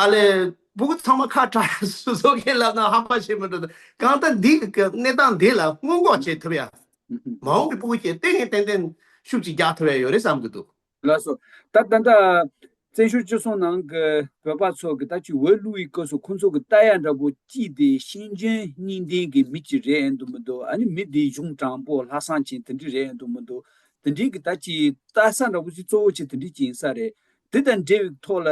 ཨ་ལས་ཕྲུ་གུ་ཚང་མ་ཁ་བྲལ་སོ་སོ་གིས་ལབ་ན་ཧམ་པ་བྱེད་མི་འགྲོ་ད། གང་ལྟར་འདི་གི་གནས་སྟངས་འདི་ལ་སྔོན་འགོག་བྱེད་ཐུབ་ཡ། མ་འོངས་པའི་ཕྲུ་གུ་ཁྱེད་ལྟས་ངན་ཏན་ཏན་ཤུགས་ཀྱིས་རྒྱག་ཐུབ་ཡ་ཡོད་རེད་བསམ་གི་འདུག་ལགས་སོ། ད་ད་ལྟ་བཙན་བྱོལ་སྤྱི་ཚོགས་ནང་གི་བོད་པ་ཚོ་གི་ད་ཅིག་འོས་བླུག་པའི་སྐབས་སུ་ཁོང་ཚོ་གི་ལྟ་ཡ་འདྲ་པོ་ཅིག་དེ་ཤེས་འཇོན་གཉིས་ལྡན་གྱི་མི་ཅིག་རེད་ཨེ་འདུག་མི་འདུག་ཨ་ནི་མི་དེ་གཞུང་དྲང་པོ་ལྷག་བསམ་ཅན་དེ་འདྲ་རེད་ཨེ་འདུག་མི་འདུག་དེ་འདྲའི་གི་ད་ཅིག་ལྟ་ས་འདྲ་པོ་ཅིག་གཙོ་བོ་ཅིག་དེ་འདྲའི་ཅིག་ཡིན་ས་རེད། དེ་དང་འབྲེལ་བའི་ཐོག་ལ་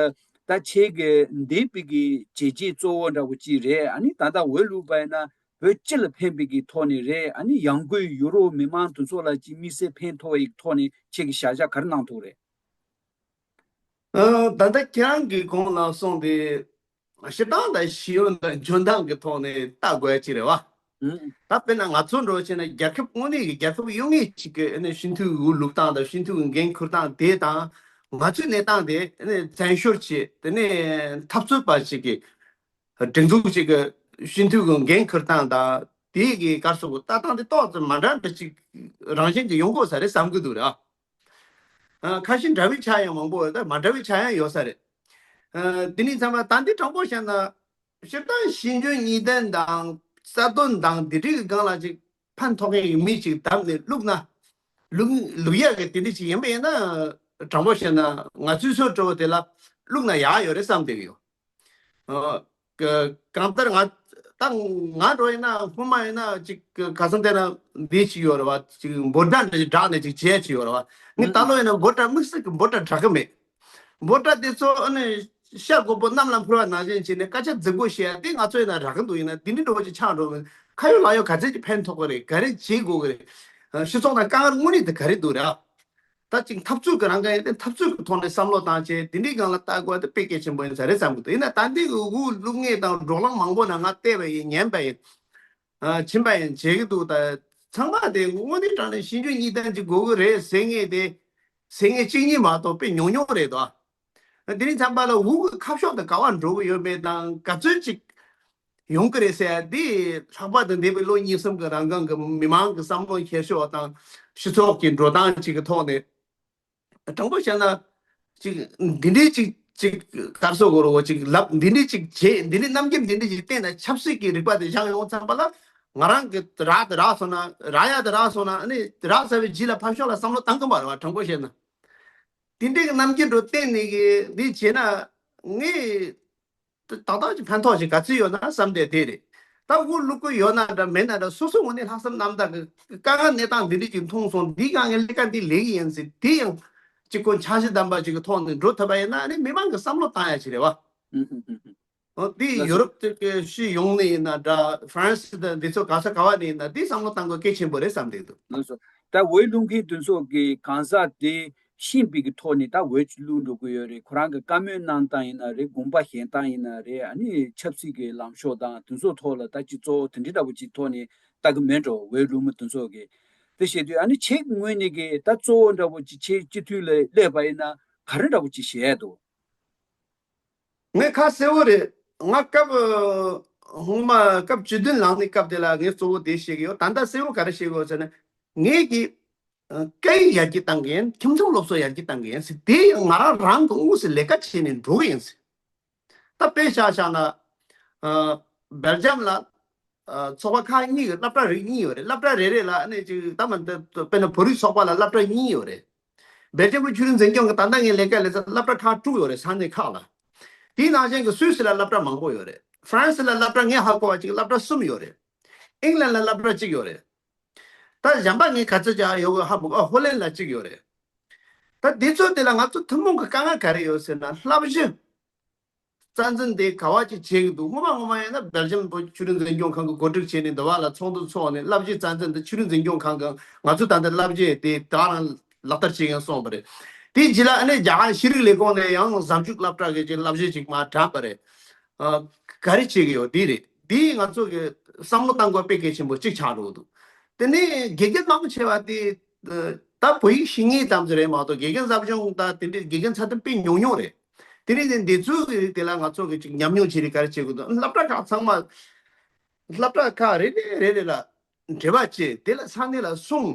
ད་ཁྱེད་ཀྱི་འདས་པའི་གི་བྱས་རྗེས་གཙོ་བོ་འདྲ་པོ་ཅིག་རེད། ཨ་ནི་ད་ལྟ་འོས་བླུགས་པ་ཡིན་ན་བོད་སྤྱི་ལ་ཕན་པའི་གི་ཐོག་ནས་རེད། ཨ་ནི་ཡང་སྒོས་ཡུ་རོབ་མི་མང་དེ་ཚོ་ལ་ཅིག་དམིགས་བསལ་ཕན་ཐོགས་ཡི་ཐོག་ནས་ཁྱེད་ཀྱི་བྱ་གཞག་ག་རེ་གནང་ཐུབ་རེད། ཨ་ད་ལྟ་ཁྱེད་རང་གི་གོང་ལ་གསུངས་ཏེ་སྤྱིར་བཏང་དང་ཤེས་ཡོན་དང་འཇོན་ཐང་གི་ཐོག་ནས་ལྟ་དགོས་ཀྱི་རེད་བ། ཨང་། ད་དཔེར་ན་ང་ཚོ་འགྲོ་བྱས་ན་རྒྱལ་ཁབ་དངོས་གནས་ཀྱི་རྒྱལ་ཁབ་ཡོད་ངེས་ཅིག་གི་ཨ་ནི་སྤྱི་འཐུས་འོས་བླུགས་སྟངས་དང་སྤྱི་འཐུས་ཀྱི་འགན་འཁུར་སྟངས་དེ་དང་ང་ཚོའི་གནས་སྟངས་དེ་ཨ་ནི་བཙན་བྱོལ་བྱས་དེ་ནས་འཐབ་རྩོད་པ་ཅིག་གི་སྒྲིག་འཛུགས་ཅིག་གི་སྤྱི་འཐུས་ཀྱི་འགན་འཁུར་སྟངས་དང་དེའི་གི་སྐར་སོགས་ཀྱི་ལྟ་སྟངས་དེ་ཏོག་ཙམ་མ་འདྲ་འདྲ་ཅིག་རང་བཞིན་གྱིས་ཡོང་དགོས་ས་རེད་བསམ་གི་འདུག་ར། ཨ་ཁ་ཤས་འདྲ་བའི་ཆ་ཡང་མང་པོ་ཡོད། ད་མ་འདྲ་བའི་ཆ་ཡང་ཡོད་ས་རེད། ཨ་དེ་ནི་ཚང་མ་ད་འདི་དྲང་པོ་བཤད་ན་སྤྱིར་བཏང་ཤེས་འཇོན་གཉིས་ལྡན་དང་རྩ་དོན་དང་འདི་འདྲའི་གི་སྒང་ལ་ཅིག་ཕན་ཐོགས་མཁན་གྱི་མི་ཅིག་བདམས་ནས་བླུགས་ན་བླུགས་བླུགས་ཡག་གི་དེ་འདྲ་ཅིག་ཡིན་པ་ཡིན་ན་དྲང་པོ་བཤད་ན་ང་ཚོའི་ཚོ་འགྲོ་བ་དེ་ལ་བླུགས་ན་ཡག་ཡོད་རེད་བསམ་བསྡད་ཀྱི་ཡོད། ཨ་ག་གང་ལྟར་ང་ ད་ང་འགྲོ་ཡིན་ན་སྔོན་མ་ཡིན་ན་ཅིག་ག་ས་འདི་ན་འདི་ཅིག་ཡོད་རེད་བ། ཅིག་འབོད་སྒྲ་འདྲ་ཅིག་བསྒྲགས་ནས་ཅིག་བྱས་ཅིག་ཡོད་རེད་བ། ངས་ད་ལོ་ཡིན་ན་འབོད་སྒྲ་དམིགས་བསལ་གྱི་འབོད་སྒྲ་བསྒྲག་གི་མེད། འབོད་སྒྲ་འདི་ཚོ་ཨ་ནི་ཤ་རྒོད་པོ་གནམ་ལ་འཕུར་བ་ནང་བཞིན་བྱས་ནས་སྐད་ཆ་རྫིག་པོ་བཤད་ཡ་དེ་ང་ཚོ་ཡིན་ན་རག་གི་འདུག་ཡིན་ན་འདི་འདྲའི་འགྲོ་བ་ཅིག་ཆགས་འགྲོ་མིན་ཁ་ཡོད་ལག་ཡོད་ག་ཚད་ཅིག་ཕན་ཐོགས་གི་རེད། ག་རེ་བྱེད་དགོས་གི་རེད། སྤྱི་ཚོགས་ནང་དཀའ་ངལ་དངོས་གནས་དེ་ག་རེ་འདུག་རེད་ཨ། ད་ཅིག་འཐབ་རྩོད་ཀྱི་རང་འགན་ཡིན་ཏེ་འཐབ་རྩོད་ཀྱི་ཐོག་ནས་བསམ་བློ་བཏང་བྱས་དེ་འདྲའི་སྒང་ལ་ལྟ་དགོས་དེ་དཔེ་གལ་ཆེན་པོ་ཡིན་ས་རེད་བསམ་གི་འདུག་ཡིན་ན་ད་འདི་གི་དབུགས་བླུགས་མཁན་དང་འབྲོག་གླང་མང་པོ་ནང་ང་བལྟས་པ་ཡིན་ཉན་པ་ཡིན། ཨ་ཕྱིན་པ་ཡིན་བྱེད་ཀྱི་འདུག་ད་ཚང་མ་དེ་དངོས་གནས་དྲང་གནས་ཤེས་རྒྱུ་གཉིས་ལྡན་ཅིག་དགོས་ཀྱི་རེད་ཟེར་མཁན་དེ་ཟེར་མཁན་གཅིག་གཉིས་མ་གཏོགས་དཔེ་ཉུང་ཉུང་རེད་དོ། དེ་རིང་ཚན་པ་ལ་དབུགས་ཀྱི་ཁ་ཕྱོགས་དེ་ག་བ་འགྲོ་གི་ཡོད་མེད་དང་ག་ཚོད་ཅིག་ཡོང་གི་རེད་ཟེར་ཡ་འདི་ལྷག་པར་དུ་འདས་པའི་ལོ་གཉིས་གསུམ་གྱི་རང་སྒང་གི་མི་མང་གི་བསམ་བློ་འཁྱེར་ཕྱོགས་དང་སྤྱི་ཚོགས་ཀྱི་འགྲོ་སྟངས་ཅིག་གི་ཐོག་ནས་དྲང་པོ་བཤད་ན་ཅིག་འདི་འདྲའི་ཅིག་ཅིག་གར་སོ་གོ་རོ་ཅིག་ལབ་འདི་འདྲའི་ཅིག་བྱེད་འདི་འདྲའི་རྣམ་འགྱུར་འདི་འདྲའི་ཅིག་བསྟན་ན་ཆབ་སྲིད་ཀྱི་རིག་པ་དེ་སྦྱངས་ཡོང་ཙམ་པ་ལ་ང་རང་གི་རག་དེ་རག་སོང་ན་རག་ཡ་དེ་རག་སོང་ན་ཨ་ནི་རག་ཚར་བའི་རྗེས་ལ་ཕར་ཕྱོགས་ལ་བསམ་བློ་བཏང་གི་མ་རེད་བ། དྲང་པོ་བཤད་ན་དེ་འདྲའི་གི་རྣམ་འགྱུར་འགྲོ་བསྟན་ནས་གི་འདི་བྱས་ན་ངས། ཏག་ཏག་ཅིག་ཕན་ཐོགས་ཤིག་ག་ཚོད་ཡོད་ན་བསམ་བསྡད་དེ་རེད། ད་དབུགས་བླུག་གི་ཡོད་ན་འདྲ་མེད་ན་འདྲ་སོ་སོ་ངོས་ནས་ལྷག་བསམ་རྣམ་དག་གི་དཀའ་ངལ་གནས་སྟངས་འདི་འདྲ་ཅིག་མཐོང་སོང་འདི་གང་ངའི་ལས་ཀ་འདི་ལས་ཀྱི་ཡིན་ཟེར་དེ་ཡང་ཅིག་ཁོ་འཆར་གཞི་ལྡན་པ་ཅིག་གི་ཐོག་ནས་འགྲོ་ཐུབ་པ་ཡིན་ན་ནི་མི་མང་གི་བསམ་བློ་བཏང་ཡ་ཞིག་རེད་བ། ཨོ་འདི་ཡུ་རོབ་ཅིག་གི་ཕྱི་ཡོང་ནས་ཡིན་ན་འདྲ་ཧྥ་རན་སི་དང་འདི་ཚོ་ག་ས་ག་བ་ནས་ཡིན་ན་འདི་བསམ་བློ་བཏང་དགོས་གལ་ཆེན་པོ་རེད་བསམ་བསྡད་འདུག་ད་འོས་བླུག་མཁན་དེ་ཚོ་གི་གང་ཟག་དེ། ཤེས་པའི་གི་ཐོག་ནས་ད་འོས་བླུག་འགྲོ་གི་ཡོད་རེད། ཁོ་རང་གི་བཀའ་མོལ་གནང་སྟངས་ཡིན་ན་རེད། དགོངས་པ་བཞེས་སྟངས་ཡིན་ན་རེད། ཨ་ནི་ཆབ་སྲིད་ཀྱི་ལངས་ཕྱོགས་དང་དེ་ཚོ་ཐོག་ལ་ད་སྤྱི་ཚོགས་དེ་འདྲའི་འདྲ་པོ་ཅིག་ཐོག་ནས་ལྟ་གི་མེད་འགྲོ། འོས་བླུག་མི་དེ་ཚོ་གི་དེ་བཤད་དུས་ཨ་ནི་ཁྱེད་ངོས་ནས་གི་ད་གཙོ་བོ་འདྲ་པོ་ཅིག་ཁྱེད་སྤྱི་འཐུས་ལ་སླེབས་པ་ཡིན་ན་ག་རེ་འདྲ་པོ་ཅིག་བྱེད་ཡ་འདུག་ངས་ཁ་གསལ་བོ་རེད། ང་སྐབས་སྔོན་མ་སྐབས་བཅུ་བདུན་ལངས་ནས་སྐབས་དེ་ལ་ངས་གཙོ་བོ་དེ་བཤད་གི་ཡོད། ད་ལྟ་གསལ་བོ་ག་རེ་བཤད་གི་ཡོད་ཟེར་ན་ངས་ཀྱི་སྐད་ཡིག་ཡར་རྒྱས་གཏང་གི་ཡིན། ཁྱིམ་ཚང་སློབ་གསོ་ཡར་རྒྱས་གཏང་གི་ཡིན་ཟེར། དེ་ཡང་ང་རང་རང་གི་དངོས་སུ་ལས་ཀ་བྱས་ནས་འགྲོ་གི་ཡིན་ཟེར། ད་དཔེ་བཞག་བཞག་ན་སྦེལ་ཇམ་ལ་ཚོགས་པ་ཁག་གཉིས་ཀྱི་སློབ་གྲྭ་རིགས་གཉིས་ཡོད་རེད། སློབ་གྲྭ་རེ་རེ་ལ་ཨ་ནི་ཅིག་ད་མ་འདི་དཔེར་ན་བོད་རིགས་ཚོགས་པ་ལ་སློབ་གྲྭ་གཉིས་ཡོད་རེད། སྦེལ་ཇམ་གྱི་ཆོས་རིག་འཛིན་སྐྱོང་གི་ད་ལྟ་ངས་ལས་ཀ་ལས་ས་སློབ་གྲྭ་ཁག་དྲུག་ཡོད་རེད་ས་གནས་ཁག་ལ། དེའི་ནང་བཞིན་གྱི་སུད་སི་ལ་སློབ་གྲྭ་མང་པོ་ཡོད་རེད། ཧྥ་རན་སི་ལ་སློབ་གྲྭ་ངས་ཧ་གོ་བ་ཅིག་སློབ་གྲྭ་གསུམ་ཡོད་རེད། ཨིང་ལན་ལ་སློབ་གྲྭ་གཅིག་ཡོད་རེད། ད་གཞན་པ་ངས་ག་ཚོད་ཅིག་ཧ་ཡོད་གི་ཧ་མི་གོ། ཨ་ཧོ་ལན་ལ་གཅིག་ཡོད་རེད། ད་དེ་ཚོ་དེ་ལ་ང་ཚོ་ཐུན་མོང་གི་དཀའ་ངལ་ག་རེ་ཡོད་ཟེར་ན་བསླབ་གཞི་རྩ་འཛིན་དེ་ག་བ་ཅིག་བྱེད་ཀྱི་འདུག་སྔོན་མ་སྔོན་མ་ཡིན་ན་སྦེལ་ཇམ་བོད་ཆོས་རིག་འཛིན་སྐྱོང་ཁང་གི་འགོ་ཁྲིད་བྱས་ནས་འདི་བ་ལ་ཚོགས་འདུ་ཚོགས་ནས་བསླབ་གཞི་རྩ་འཛིན་དེ་ཆོས་རིག་འཛིན་སྐྱོང་ཁང་གི་ང་ཚོ་ད་ལྟ་བསླབ་གཞི་དེ་ད་རང་ལག་བསྟར་བྱེད་མཁན་སོང་བ་རེད། དེའི་རྗེས་ལ་ཨ་ནི་རྒྱ་གར་ཤེས་རིག་ལས་ཁུངས་ནས་ཡང་གཟའ་མཇུག་སློབ་གྲྭ་གི་ཅིག་བསླབ་གཞི་ཅིག་མར་དྲངས་པ་རེད། ཨ་ག་རེ་བྱེད་ཀྱི་ཡོད་འདི་རེད། འདི་ང་ཚོ་གི་བསམ་བློ་བཏང་དགོས་དཔེ་གལ་ཆེན་པོ་གཅིག་ཆགས་འགྲོ་གི་འདུག་དེ་ནས་དགེ་རྒན་མང་ཆེ་བ་དེ་ད་བོད་ཡིག་ཤེས་མཁན་ཙམ་ཞིག་རེད་མ་གཏོགས་དགེ་རྒན་ཟབ་སྦྱོང་དང་དེ་འདྲའི་དགེ་རྒན་ཚད་ལྡན་དཔེ་ཉུང་ཉུང་རེད། དེ་རིང་ནས་འདི་ཚོའི་རིགས་དེ་ལ་ང་ཚོ་གི་ཅིག་ཉམས་མྱོང་བྱེད་རིགས་ག་རེ་བྱེད་དགོས་འདུག་སློབ་གྲྭ་ཁག་ཚང་མ་སློབ་གྲྭ་ཁག་རེ་རེ་རེ་རེ་ལ་འབྲེལ་བ་བྱས་དེ་ལ་ས་གནས་ལ་སོང་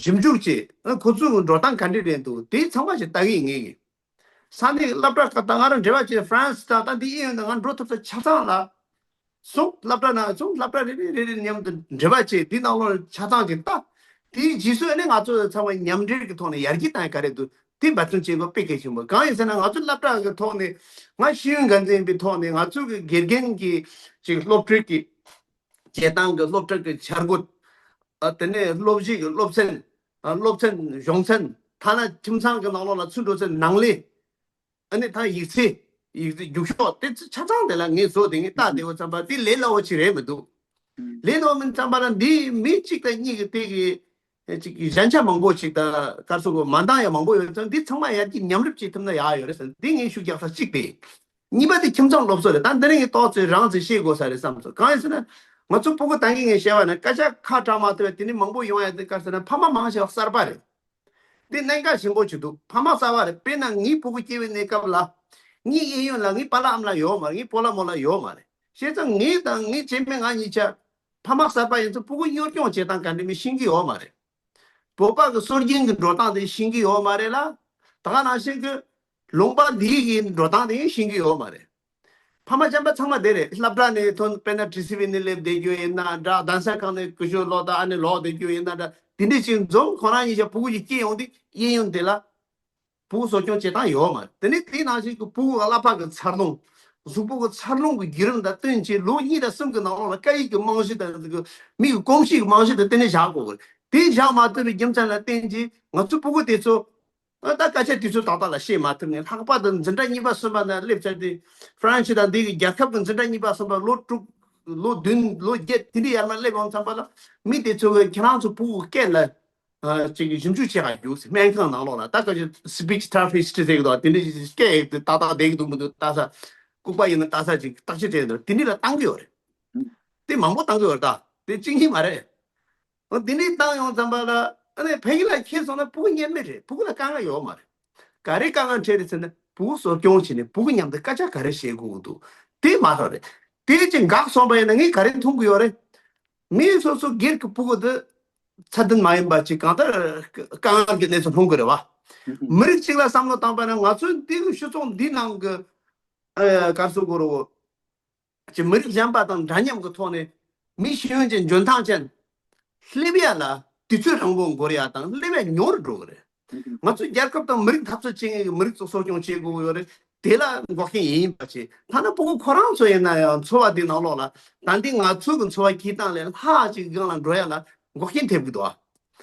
ཞིབ་འཇུག་བྱས་ཁོ་ཚོའི་འགྲོ་སྟངས་ག་འདྲ་རེད་འདུག་དེ་ཚང་མ་ཞིག་ལྟ་གི་ཡིན་ངེས་ཀྱི། ས་གནས་སློབ་གྲྭ་ཁག་དང་ང་རང་འབྲེལ་བ་བྱས་ཧྥ་རན་སི་དང་ད་འདི་ཨེ་ཡོད་ན་ང་འགྲོ་ཐུབ་ས་ཆ་ཚང་ལ། སོང་སློབ་གྲྭ་ནང་སོང་སློབ་གྲྭ་རེ་རེ་རེ་རེ་མཉམ་དུ་འབྲེལ་བ་བྱས་དེ་ནང་ལོགས་ཆ་ཚང་གི་ལྟ། དེའི་རྗེས་སུ་ཨ་ནི་ང་ཚོ་ཚང་མ་མཉམ་འབྲེལ་གྱི་ཐོག་ནས་ཡར་རྒྱས་བཏང་ཡ་ག་རེ་འདུག་དེ་འབད་བརྩོན་བྱེད་དགོས་དཔེ་གལ་ཆེན་པོ་གང་ཡིན་ཟེར་ན་ང་ཚོ་སློབ་གྲྭ་གི་ཐོག་ནས་ང་ཤེས་ཡོན་འགན་འཛིན་ཡིན་པའི་ཐོག་ནས་ང་ཚོ་གི་དགེ་རྒན་གྱི་ཅིག་སློབ་ཁྲིད་ཀྱི་བྱེད་སྟངས་ཀྱི་སློབ་ཁྲིད་ཀྱི་འཆར་འགོད། ཨ་དེ་ནས་སློབ་གཞི་གི་སློབ་ཚན། ཨ་སློབ་ཚན་གཞུང་ཚན་ཐ་ན་ཁྱིམ་ཚང་གི་ནང་ལོགས་ལ་ཚུད་འགྲོ་ཚན་ནང་ལས། ཨ་ནི་ད་ཡིག་ཚད། ཡིག་ཚད་རྒྱུགས་ཤོག་དེ་ཚོ་ཆ་ཚང་དེ་ལ་ངས་བཟོ་དེ་ངས་ལྟ་བདེ་བོ་བསམ་པ་དེ་ལས་སླ་བོ་ཅིག་རེད་མི་འདུག་ལས་སླ་བོ་མིན་བསམ་པ་ལ་འདི་མི་གཅིག་དང་གཉིས་ཀྱི་སྟེང་གི་ཅིག་གཞན་ཆ་མང་པོ་ཅིག་དང་ག་རེ་ཟེར་དགོས་མ་འདང་ཡ་མང་པོ་ཡོད་ཙང་འདི་ཚང་མ་ཡར་རྒྱས་མཉམ་རུབ་བྱེད་ཐུབ་ན་ཡག་ཡོད་རེད་ཟེར་འདི་ངས་ཤུགས་རྒྱག་ས་གཅིག་དེ། གཉིས་པ་དེ་ཁྱིམ་ཚང་སློབ་གསོ་རེད། ད་འདི་རིང་གི་ཏོག་ཙམ་རང་ཚོས་ཤེས་དགོས་ས་རེད་བསམ་སོང་། གང་ཡིན་ཟེར་ན་ང་ཚོ་སྤུ་གུ་ད་གིན་ངས་བཤད་པ་ན་སྐད་ཆ་ཁ་གྲག་མ་ཐུབ་པ་དེ་ནི་མང་པོ་ཡོང་ཡ་དེ་ག་རེ་ཟེར་ན་ཕ་མ་མང་ཆེ་བ་གསར་པ་རེད། འདི་གནད་འགག་ཆེན་པོ་ཅིག་འདུག་ཕ་མ་གསར་པ་རེད། དཔེར་ན་ངའི་སྤུ་གུ་སྐྱེ་བའི་གནས་སྐབས་ལ་ངའི་གཡས་གཡོན་ལ་ངའི་པཱ་ལགས་ཨ་མ་ལགས་ཡོད་མ་རེད། ངའི་སྤོ་ལགས་རྨོ་ལགས་ཡོད་མ་རེད། བྱས་ཙང་ངའི་དང་ངའི་སྐྱེ་དམན་ང་གཉིས་ཆ་ཕ་མ་གསར་པ་ཡིན་ཙང་སྤུ་གུ་གཡོ་སྐྱོང་བྱེད་སྟངས་ག་འདྲ་མིན་ཤེས་ཀྱི་ཡོད་མ་རེད། བོད་པ་གི་སྲོལ་རྒྱུན་གྱི་འགྲོ་སྟངས་དེ་ཤེས་ཀྱི་ཡོད་མ་རེད་ལ། ད་ག་ནང་བཞིན་གྱི་ལུང་པ་འདིའི་གི་འགྲོ་སྟངས་དེ་ཡང་ཤེས་ཀྱི་ཡོད་མ་རེད། ཕ་མ་གཞན་པ་ཚང་མ་དེ་རེད། སློབ་གྲྭ་ནས་ཐོན་དཔེར་ན་ཊི་སི་ཝི་ནས་སླེབས་བསྡད་རྒྱུ་ཡིན་ན་འདྲ། གདན་ས་ཁག་ནས་སྐུ་ཞབས་ལོག་དང་ཨ་ནེ་ལོག་བསྡད་རྒྱུ་ཡིན་ན་འདྲ། དེ་འདྲ་ཅིག་འཛོམས་ཁོ་རང་གཉིས་ཆ་སྤུ་གུ་ཅིག་སྐྱེས་ཡོང་དུས་གཡས་གཡོན་དེ་ལ་སྤུ་གུ་གསོ་སྐྱོང་བྱེད་སྟངས་ཡོད་མ་རེད། དེ་ནས་དེའི་ནང་བཞིན་གྱི་སྤུ་གུ་གླ་ཕོགས་ཀྱི་འཚར་ལོངས། གཟུགས་པོ་གི་འཚར་ལོངས་ཀྱི་བརྒྱུད་རིམ་དང་བསྟུན་བྱས་ལོ་གཉིས་དང་གསུམ་གྱི་ནང་ལོགས་ལ་སྐད་ཡིག་གི་རྨང་གཞི་དང་གི་མི་ཡི་གོམས་གཤིས་ཀྱི་རྨང་གཞི་དང་དེ་ནས་བཞག་དགོས་གི། དེ་བཞག་མ་ཐུབ་པའི་རྒྱུ་མཚན་ལ་བརྟེན་བྱས་ང་ཚོའི་ཕྲུ་གུ་དེ་ཚོ་ཨ་ད་སྐད་ཆ་དེ་ཚོ་ཏག་ཏག་ལ་བཤད་མ་ཐུབ་ནས་ལྷག་པར་དུ་འཛིན་གྲྭ་གཉིས་པ་གསུམ་པ་ན་སླེབས་ཚར་དུས་ཧྥ་རན་སི་དང་འདི་གི་རྒྱལ་ཁབ་ཀྱི་འཛིན་གྲྭ་གཉིས་པ་གསུམ་པ་ལོ་དྲུག་ལོ་བདུན་ལོ་བརྒྱད་དེ་འདྲའི་ཡར་མར་སླེབས་ཡོང་ཙམ་པ་ལ་མི་དེ་ཚོ་གི་ཁྱེད་རང་ཚོ་ཕྲུ་གུ་སྐད་ལ། ཨ་ཅིག་ཞིབ་འཇུག་བྱེད་ག་རྒྱུགས་སྨན་ཁང་ནང་ལོགས་ལ་ད་ག་ཅིག་speech therapist ཟེར་གི་འདུག་དེ་འདྲ་ཞིག་སྐད་དེ་ཏག་ཏག་བསྡད་གི་འདུག་མི་འདུག་ལྟ་ས། ལྐུགས་པ་ཡིན་ན་ལྟ་ས་ཅིག་བརྟག་དཔྱད་བྱས་འདུག་དེ་འདྲ་ལ་བཏང་གི་ཡོད་རེད། དེ་མང་པོ་བཏང་གི་ཡོད་རེད་ད། དེ་གཅིག་གཉིས་མ་རེད། འོ་དེ་འདྲ་བཏང་ཡོང་ཙམ་པ་ལ་ཨ་ནི་ཕ་གི་ལ་ཁྱེར་སོང་ན་ཕྲུ་གུ་ཉན་མི་རེད། ཕྲུ་གུ་ལ་དཀའ་ངལ་ཡོད་མ་རེད། ག་རེ་དཀའ་ངལ་འཕྲད་རེད་ཟེར་ན་ཕྲུ་གུ་གསོ་སྐྱོང་བྱས་ནས་ཕྲུ་གུ་མཉམ་དུ་སྐད་ཆ་ག་རེ་བཤད་དགོས་ཀྱི་འདུག་དེ་མ་གཏོགས་རེད། དེ་ཅིག་འགག་སོང་པ་ཡིན་ན་ངས་ག་རེ་མཐོང་གི་ཡོད་རེད། མི་སོ་སོ་སྒེར་གྱི་ཕྲུ་གུ་དེ་ཚད་ལྡན་མ་ཡིན་པ་ཅིག་གང་ལྟར་དཀའ་ངལ་གྱི་གནས་ཚུལ་མཐོང་གི་རེད་བ། མི་རིགས་གཅིག་ལ་བསམ་བློ་བཏང་པ་ན་ང་ཚོའི་འདི་གི་སྤྱི་ཚོགས་འདི་ནང་གི་ཨ་ག་རེ་ཟེར་དགོས་རེད། ཅིག་མི་རིགས་གཞན་པ་དང་འདྲ་མཉམ་གྱི་ཐོག་ནས་མི་ཤེས་ཡོན་ཅན་འཇོན་ཐང་ཅན་སླེབས་ཡ་ལ་དུས་ཚོད་རིང་པོ་འགོར་ཡ་དང་སླེབས་ཡ་ཉུང་རུ་འགྲོ་གི་རེད། ང་ཚོའི་རྒྱལ་ཁབ་དང་མི་རིགས་འཐབ་རྩོད་བྱེད་མཁན་གྱི་མི་རིགས་ཚོ་གསོ་སྐྱོང་བྱེད་དགོས་ཀྱི་ཡོད་རེད། དེ་ལ་འགོག་རྐྱེན་ཡིན་ཡིན་པ་བྱེད། ཐ་ན་ཕྲུ་གུ་ཁོ་རང་ཚོ་ཡིན་ན་ཡང་འཚོ་བ་འདི་ནང་ལོགས་ལ་ད་འདི་ང་ཚོ་གི་འཚོ་བ་སྐྱེལ་སྟངས་ལས་ལྷག་ཅིག་སྒང་ལ་འགྲོ་ཡ་ལ་འགོག་རྐྱེན་ཐེབས་ཀྱི་འདུག་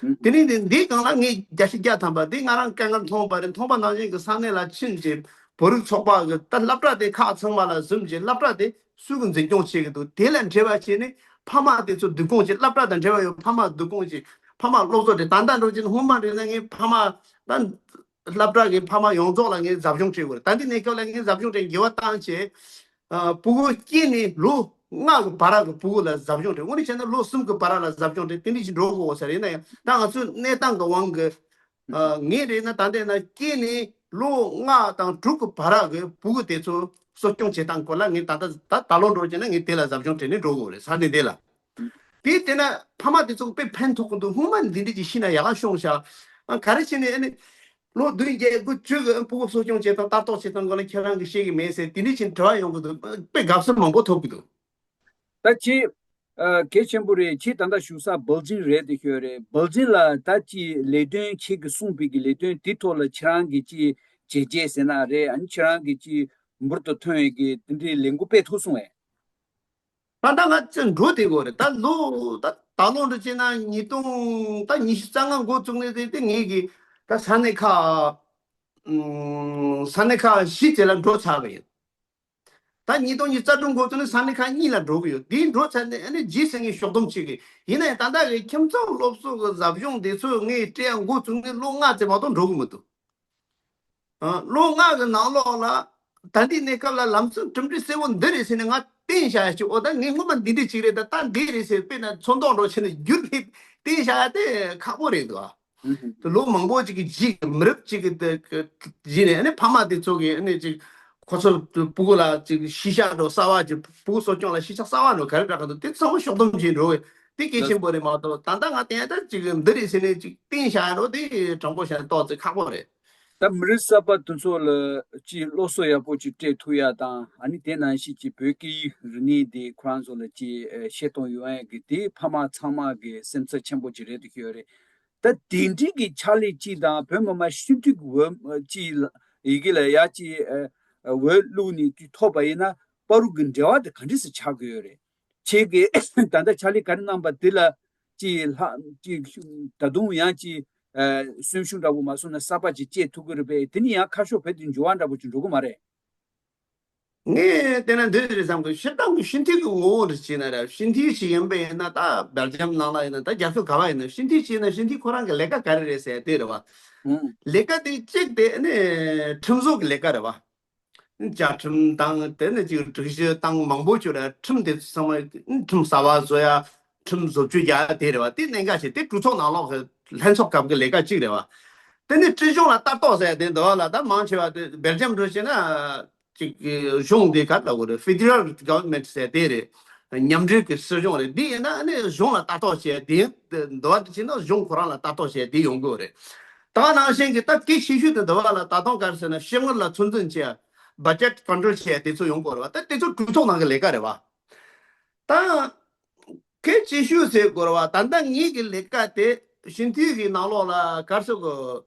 ཨ། དེ་ནས་དེ་འདིའི་སྒང་ལ་ངས་བརྒྱ་ཆ་བརྒྱ་ཐམ་པ་དེ་ང་རང་སྐད་ངར་མཐོང་བ་རེད། མཐོང་བ་ནང་བཞིན་གྱི་ས་གནས་ལ་ཕྱིན་ཅིང་བོད་རིགས་ཚོགས་པ་གི་ད་སློབ་གྲྭ་དེ་ཁག་ཚང་མ་ལ་ཟིན་ཅིང་སློབ་གྲྭ་དེ་སུས་ཀྱི་འཛིན་སྐྱོང་བྱེད་ཀྱི་འདུག་དེ་ལ་འབྲེལ་བ་བྱས་ནས་ཕ་མ་དེ་ཚོ་བསྡུ་སྐོང་བྱེད། སློབ་གྲྭ་དང་འབྲེལ་བ་ཡོད་ཕ་མ་བསྡུ་སྐོང་བྱེད། ཕ་མ་སློབ་གསོ་དེ་ད་ལྟ་འགྲོ་ཅིང་སྔོན་མ་རེད་ན་ངས་ཕ་མ་ད་སློབ་གྲྭ་གི་ཕ་མ་ཡོངས་རྫོགས་ལ་ངས་ཟབ་སྦྱོང་སྤྲད་དགོས་རེད། ད་འདི་གནས་སྐབས་ལ་ངས་ཟབ་སྦྱོང་སྤྲད་འགྱུར་བ་བཏང་བྱས། ཨ་ཕྲུ་གུ་སྐྱེས་ནས་ལོ་ལྔ་གི་བར་གི་ཕྲུ་གུ་ལ་ཟབ་སྦྱོང་སྤྲད། དངོས་གནས་བྱས་ན་ལོ་གསུམ་གི་བར་ལ་ཟབ་སྦྱོང་སྤྲད། དེ་འདྲ་ཞིག་འགྲོ་དགོས་ས་རེད། ཡིན་ན་ཡང་ད་ང་ཚོའི་གནས་སྟངས་ཀྱི་དབང་གིས་ཨ་ངས་རེད་ན་ད་ལྟ་ན་སྐྱེས་ནས་ལོ་ལྔ་དང་དྲུག་གི་བར་གི་ཕྲུ་གུ་དེ་ཚོ་གསོ་སྐྱོང་བྱེད་སྟངས་སྐོར་ལ་ངས་ད་ལྟ་ད་ད་ལོ་འགྲོ་བྱས་ན་ངས་དེ་ལ་ཟབ་སྦྱོང་སྤྲད་ནས་འགྲོ་དགོས་རེད། ས་གནས་དེ་ལ། དེ་བལྟས་ན་ཕ་མ་དེ་ཚོ་དཔེ་ཕན་ཐོགས་ཀྱི་འདུག་སྔོན་མ་འདི་འདྲ་ཅིག་ཤེས་ན་ཡག་ག་ཤོང་ཤག་ཨ་ག་རེ་བྱས་ནས་ཨ་ནི་ལོ་བདུན་བརྒྱད་དགུ་བཅུ་གི་ཕྲུ་གུ་གསོ་སྐྱོང་བྱེད་སྟངས་ལྟ་རྟོག་བྱེད་སྟངས་སྐོར་ལ་ཁྱེད་རང་གིས་ཤེས་ཀྱི་མེད་ཟེར་དེ་འདྲ་ཅིག་དྲི་བ་ཡོང་གི་འདུག་དཔེ་དགའ་བསུ་མང་པོ་ཐོབ་ཀྱི་འདུག་ད་ཁྱེད་ཨ་གལ་ཆེན་པོ་རེད། ཁྱེད་ད་ལྟ་བཞུགས་ས་སྦེལ་ཇིམ་རེད་དེ་ཤོད་རེད། སྦེལ་ཇིམ་ལ་ད་ཅིག་ལས་དོན་ཁྱེད་ཀྱིས་གསུངས་པའི་གི་ལས་དོན་དེ་ཐོག་ལ་ཁྱེད་རང་གིས་ཅིག་བྱས་རྗེས་ཟེར་ན་རེད། ཨ་ནི་ཁྱེད་རང་གིས་ཅིག་འབུར་དུ་ཐོན་ཡས་ཀྱི་དེ་འདྲའི་ལས་འགུལ་སྤེལ་ཐུབ་སོང་ངས། ད་ལྟ་ང་ཚོ་འགྲོ་བསྡད་ཡོད་རེད། ད་ལོ་ད་ད་ལོ་འདྲ་བྱས་ན་ཉིས་སྟོང་ད་ཉི་ཤུ་རྩ་ལྔ་འགོ་བཙུགས་ནས་དེ་དེ་ངེད་ཀྱི་ད་ས་གནས་ཁག་ཨུམ་ས་གནས་ཁག་བཞི་དེ་ལ་འགྲོ་ཚར་བ་ཡིན། ད་ཉིས་སྟོང་ཉི་ཤུ་རྩ་དྲུག་འགོ་བཙུགས་ནས་ས་གནས་ཁག་གཉིས་ལ་འགྲོ་གི་ཡོད། དེའི་འགྲོ་ཚར་ནས་ཨ་ནི་རྗེས་སུ་ངས་ཕྱོགས་བསྡོམས་བྱེད་གི་ཡིན་ན་ཡང་ད་ལྟ་གི་ཁྱིམ་ཚང་སློབ་གསོ་གི་ཟབ་སྦྱོང་དེ་ཚོ་ངས་སྤྲད་ཡ་འགོ་བཙུགས་ནས་ལོ་ལྔ་ཙམ་མ་གཏོགས་འགྲོ་གི་མི་འདུག་ཨ་ལོ་ལྔ་གི་ནང་ལོགས་ལ་ད་ལྟའི་གནས་སྐབས་ལ་ལམ་སང་གྲུབ་འབྲས་གསལ་བོ་འདི་རེད་ཟེར་ནས་ང་བསྟན་བཞག་ཡ་ཅིག་འོ་ད་ངས་སྔོན་མ་འདི་འདྲས་ཅིག་རེད། ད་ད་འདི་རེད་ཟེར་དཔེར་ན་ཚོན་མདོག་འདྲ་བྱས་ནས་བསྒྱུར་ནས་བསྟན་བཞག་ཡ་དེ་ཁག་པོ་རེད་འདུག་ཨ། དེ་ལོ་མང་པོ་ཅིག་གི་རྗེས་མི་རབས་ཅིག་གི་དེ་གི་རྗེས་ནས་ཨ་ནི་ཕ་མ་དེ་ཚོ་གིས་ཨ་ནི་ཅིག་ཁོ་ཚོ་ཕྲུ་གུ་ལ་ཅིག་ཤེས་བྱ་འདྲ་གསར་བ་ཅིག་ཕྲུ་གུ་གསོ་སྐྱོང་ལ་ཤེས་བྱ་གསར་བ་འདྲ་ག་རེ་རག་གི་འདུག་དེ་ཚང་མ་ཕྱོགས་བསྡོམས་བྱས་འགྲོ་བས་དེ་གལ་ཆེན་པོ་རེད་མ་གཏོགས་ད་ལྟ་ང་བསྟན་ཡ་ད་ཅིག་འདི་རེད་ཟེར་ནས་ཅིག་བསྟན་བཞག་ཡ་འདྲ་དེ་དྲང་པོ་བཤད་ན་ཏོག་ཙམ་ཁག་པོ་རེད། ད་མི་རབས་གསར་པ་དེ་ཚོ་ལ་ཅིག་སློབ་གསོ་ཡག་པོ་ཅིག་སྤྲད་ཐུབ་ཡ་དང་ཨ་ནི་དེ་ནང་བཞིན་ཅིག་བོད་སྐད་ཡིག་རིག་གནས་དེ་ཁོ་རང་ཚོ་ལ་ཅིག་ཨ་ཤེས་རྟོགས་ཡོང་ཡ་གི་དེ་ཕ་མ་ཚང་མ་གི་སེམས་འཚབ་ཆེན་པོ་ཅིག་རེད་འདུག་ཡོད་རེད། ད་དེ་འདྲའི་གི་ཕྱག་ལས་ཅིག་དང་བོད་མི་མང་སྤྱི་འཐུས་ཀྱི་འོས་ཅིག་ལ་ཡི་གེ་ལ་ཡ་ཅིག་ཨ་ཨ་འོས་བླུགས་ནས་ཅིག་ཐོབ་པ་ཡིན་ན་བར་དུ་གི་འབྲེལ་བ་དེ་ག་འདྲས་སེ་ཆགས་ཀྱི་ཡོད་རེད། ཁྱེད་ཀྱིས་ད་ལྟ་ཕྱག་ལས་ག་རེ་གནང་པ་འདི་ལ་ཅིག་ལྷག་ཅིག་ད་དུང་ཡང་ཅིག་ཨ་གསོན་ཤུགས་འདྲ་པོ་མ་སོང་ན་གསར་པ་ཅིག་སྐྱེས་ཐུབ་ཀྱི་རེད་པས། དེ་ནི་ཡང་ཁ་ཕྱོགས་བོད་དུ་འགྱུར་བ་འདྲ་པོ་ཅིག་འགྲོ་གི་མ་རེད། ངས་བལྟས་ན་འདི་རེད་བསམ་གི། སྤྱིར་བཏང་གི་སྤྱི་འཐུས་ཀྱི་ངོ་བོ་འདྲ་བྱས་ན་ར། སྤྱི་འཐུས་ཤིག་ཡིན་པ་ཡིན་ན་ད་སྦེལ་ཇམ་ནང་ལ་ཡིན་ན་ད་རྒྱལ་ཁབ་ག་བ་ཡིན་ན་སྤྱི་འཐུས་ཤིག་ཡིན་ན་སྤྱི་འཐུས་ཁོ་རང་གི་ལས་ཀ་ག་རེ་རེད་ཟེར་དེ་རེད་བ། ལས་ཀ་དེ་གཅིག་དེ་ནི་ཁྲིམས་བཟོ་གི་ལས་ཀ་རེད་བ། བཅའ་ཁྲིམས་དང་དེ་ནི་ཅིག་སྒྲིག་གཞི་དང་མང་པོ་ཅིག་རེད། ཁྲིམས་དེ་ཚང་མ་ཁྲིམས་གསར་བ་བཟོ་ཡ། ཁྲིམས་བཟོ་བཅོས་རྒྱག་དེ་རེད་བ། དེ་གནད་འགག་ཆེ། དེ་གྲོས་ཚོགས་ནང་ལོགས་ཀྱི་ལྷན་ཚོགས་སྐབས་ཀྱི་ལས་ཀ་གཅིག་རེད་བ། དེ་ནི་སྲིད་གཞུང་ལ་ལྟ་རྟོག་ཟེར་ཡ་དེ་འདུག་བ་ལ། ད་མང་ཆེ་བ་དེ་སྦེལ་ཇམ་འགྲོ་བྱས་ན་ཅིག་གཞུང་དེ་ག་ལ་གོ་རེད། Federal Government ཟེར་དེ་རེད། མཉམ་འབྲེལ་གྱི་སྲིད་གཞུང་རེད། འདི་ཡིན་ན་ནི་གཞུང་ལ་ལྟ་རྟོག་བྱས་དེ་འདུག་བ། དེ་བྱས་ན་གཞུང་ཁོ་རང་ལ་ལྟ་རྟོག་བྱས་དེ་ཡོང་གི་རེད། ད་ནང་བཞིན་གྱི་ད་གལ་ཆེ་ཤོས་དེ་འདུག་བ་ལ། ད་དུང་ག་རེ་ཟེར་ན་སྤྱི་དངུལ་ལ་ཚོད་འཛིན་བྱས། Budget Control བྱས་དེ་ཚོ་ཡོང་གི་རེད་བ། ད་དེ་ཚོ་གྲོས་ཚོགས་ནང་གི་ལས་ཀ་རེད་བ། ད་གལ་ཆེ་ཤོས་ཟེར་དགོས་རེད་བ། ད་ལྟ་ངེད་ཀྱི་ལས་ཀ་དེ་སྤྱི་འཐུས་ཀྱི་ནང་ལོགས་ལ་ག་རེ་ཟེར་དགོས།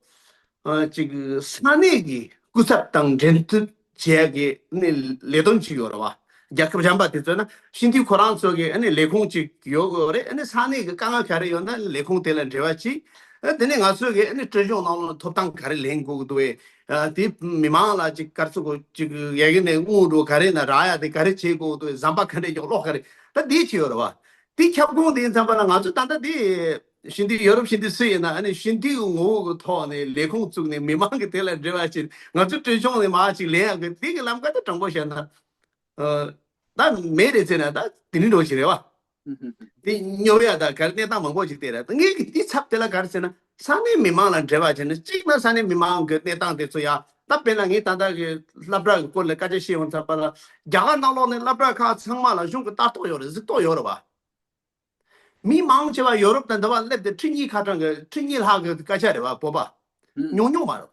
ཨ་ཅིག་ས་གནས་ཀྱི་སྐུ་ཚབ་དང་འབྲེལ་མཐུད་ བྱེད་ཡ་གི་ནི་ལས་དོན་ཅིག་ཡོད་རེད་བ། རྒྱལ་ཁབ་གཞན་པ་དེ་ཚོ་ན་སྤྱི་འཐུས་ཁོ་རང་ཚོ་གི་ཨ་ནི་ལས་ཁུངས་ཅིག་ཡོད་དགོས་རེད། ཨ་ནི་ས་གནས་ཀྱི་དཀའ་ངལ་ག་རེ་ཡོད་ན་ལས་ཁུངས་དེ་ལ་འབྲེལ་བ་ཅིག་ཨ་དེ་ནས་ང་ཚོས་གི་ཨ་ནི་སྤྱི་གཞུང་ནང་ལ་ཐོབ་ཐང་ག་རེ་ལེན་དགོས་ཀྱི་འདུག་བས། ཨ་དེ་མི་མང་ལ་ཅིག་ག་རེ་ཟེར་དགོས། ཅིག་ཡ་གི་ནས་དངུལ་འགྲོ་ག་རེ་ན་རག་ཡ་དེ་ག་རེ་བྱེད་དགོས་འདུག་བས། ཟམ་པ་ག་འདྲས་ཀྱང་སློག་ག་རེ་ད་དེ་བྱེད་ཡོད་རེད་བ། དེ་ཁྱབ་ཁོངས་དེ་ཡིན་ཙམ་པ་ལ་ང་ཚོ་ད་ལྟ་དེ་སྤྱི་འཐུས་ཡོ་རོབ་སྤྱི་འཐུས་སུ་ཡིན་ན་ཨ་ནི་སྤྱི་འཐུས་ཀྱི་ངོ་བོ་གི་ཐོག་ནས་ལས་ཁུངས་བཙུགས་ནས་མི་མང་གི་དེ་ལ་འབྲེལ་བ་བྱེད། ང་ཚོ་སྤྱི་གཞུང་ནས་མར་ཅིག་ལེན་ཡ་གི་དེ་གི་ལམ་ཁ་ད་དྲང་པོ་བཤད་ན། ཨ། ད་མེད་རེད་ཟེར་ན་ད་དེ་ནི་འགྲོ་ཞིག་རེད་བ། དེ་སྙོབ་ཡ་ད་ག་རེ་གནས་སྟངས་མང་པོ་ཞིག་དེ་རེད། ད་ངས་ཀྱི་དེ་ཚབ་དེ་ལ་ག་རེ་ཟེར་ན་ས་གནས་མི་མང་ལ་འབྲེལ་བ་བྱས་ན་གཅིག་ན་ས་གནས་མི་མང་གི་གནས་སྟངས་དེ་ཚོ་ཡ། ད་དཔེར་ན་ངས་ད་ལྟ་གི་སློབ་གྲྭ་གི་སྐོར་ལ་སྐད་ཆ་བཤད་ཡོང་ཚར་བ་ལ་རྒྱ་གར་ནང་ལོགས་ནས་སློབ་གྲྭ་ཁག་ཚང་མ་ལ་གཞུང་གི་ལྟ་རྟོག་ཡོད་རེད། གཟིགས་རྟོག་ཡོད་རེད་བ། མི་མང་ཆེ་བ་ཡོ་རོབ་དང་འདི་བ་སླེབས་ཏེ་ཁྲི་གཉིས་ཁ་གྲངས་ཀྱི་ཁྲི་གཉིས་ལྷག་གི་སྐད་ཆ་རེད་བ། བོད་པ་ཉུང་ཉུང་མ་རེད།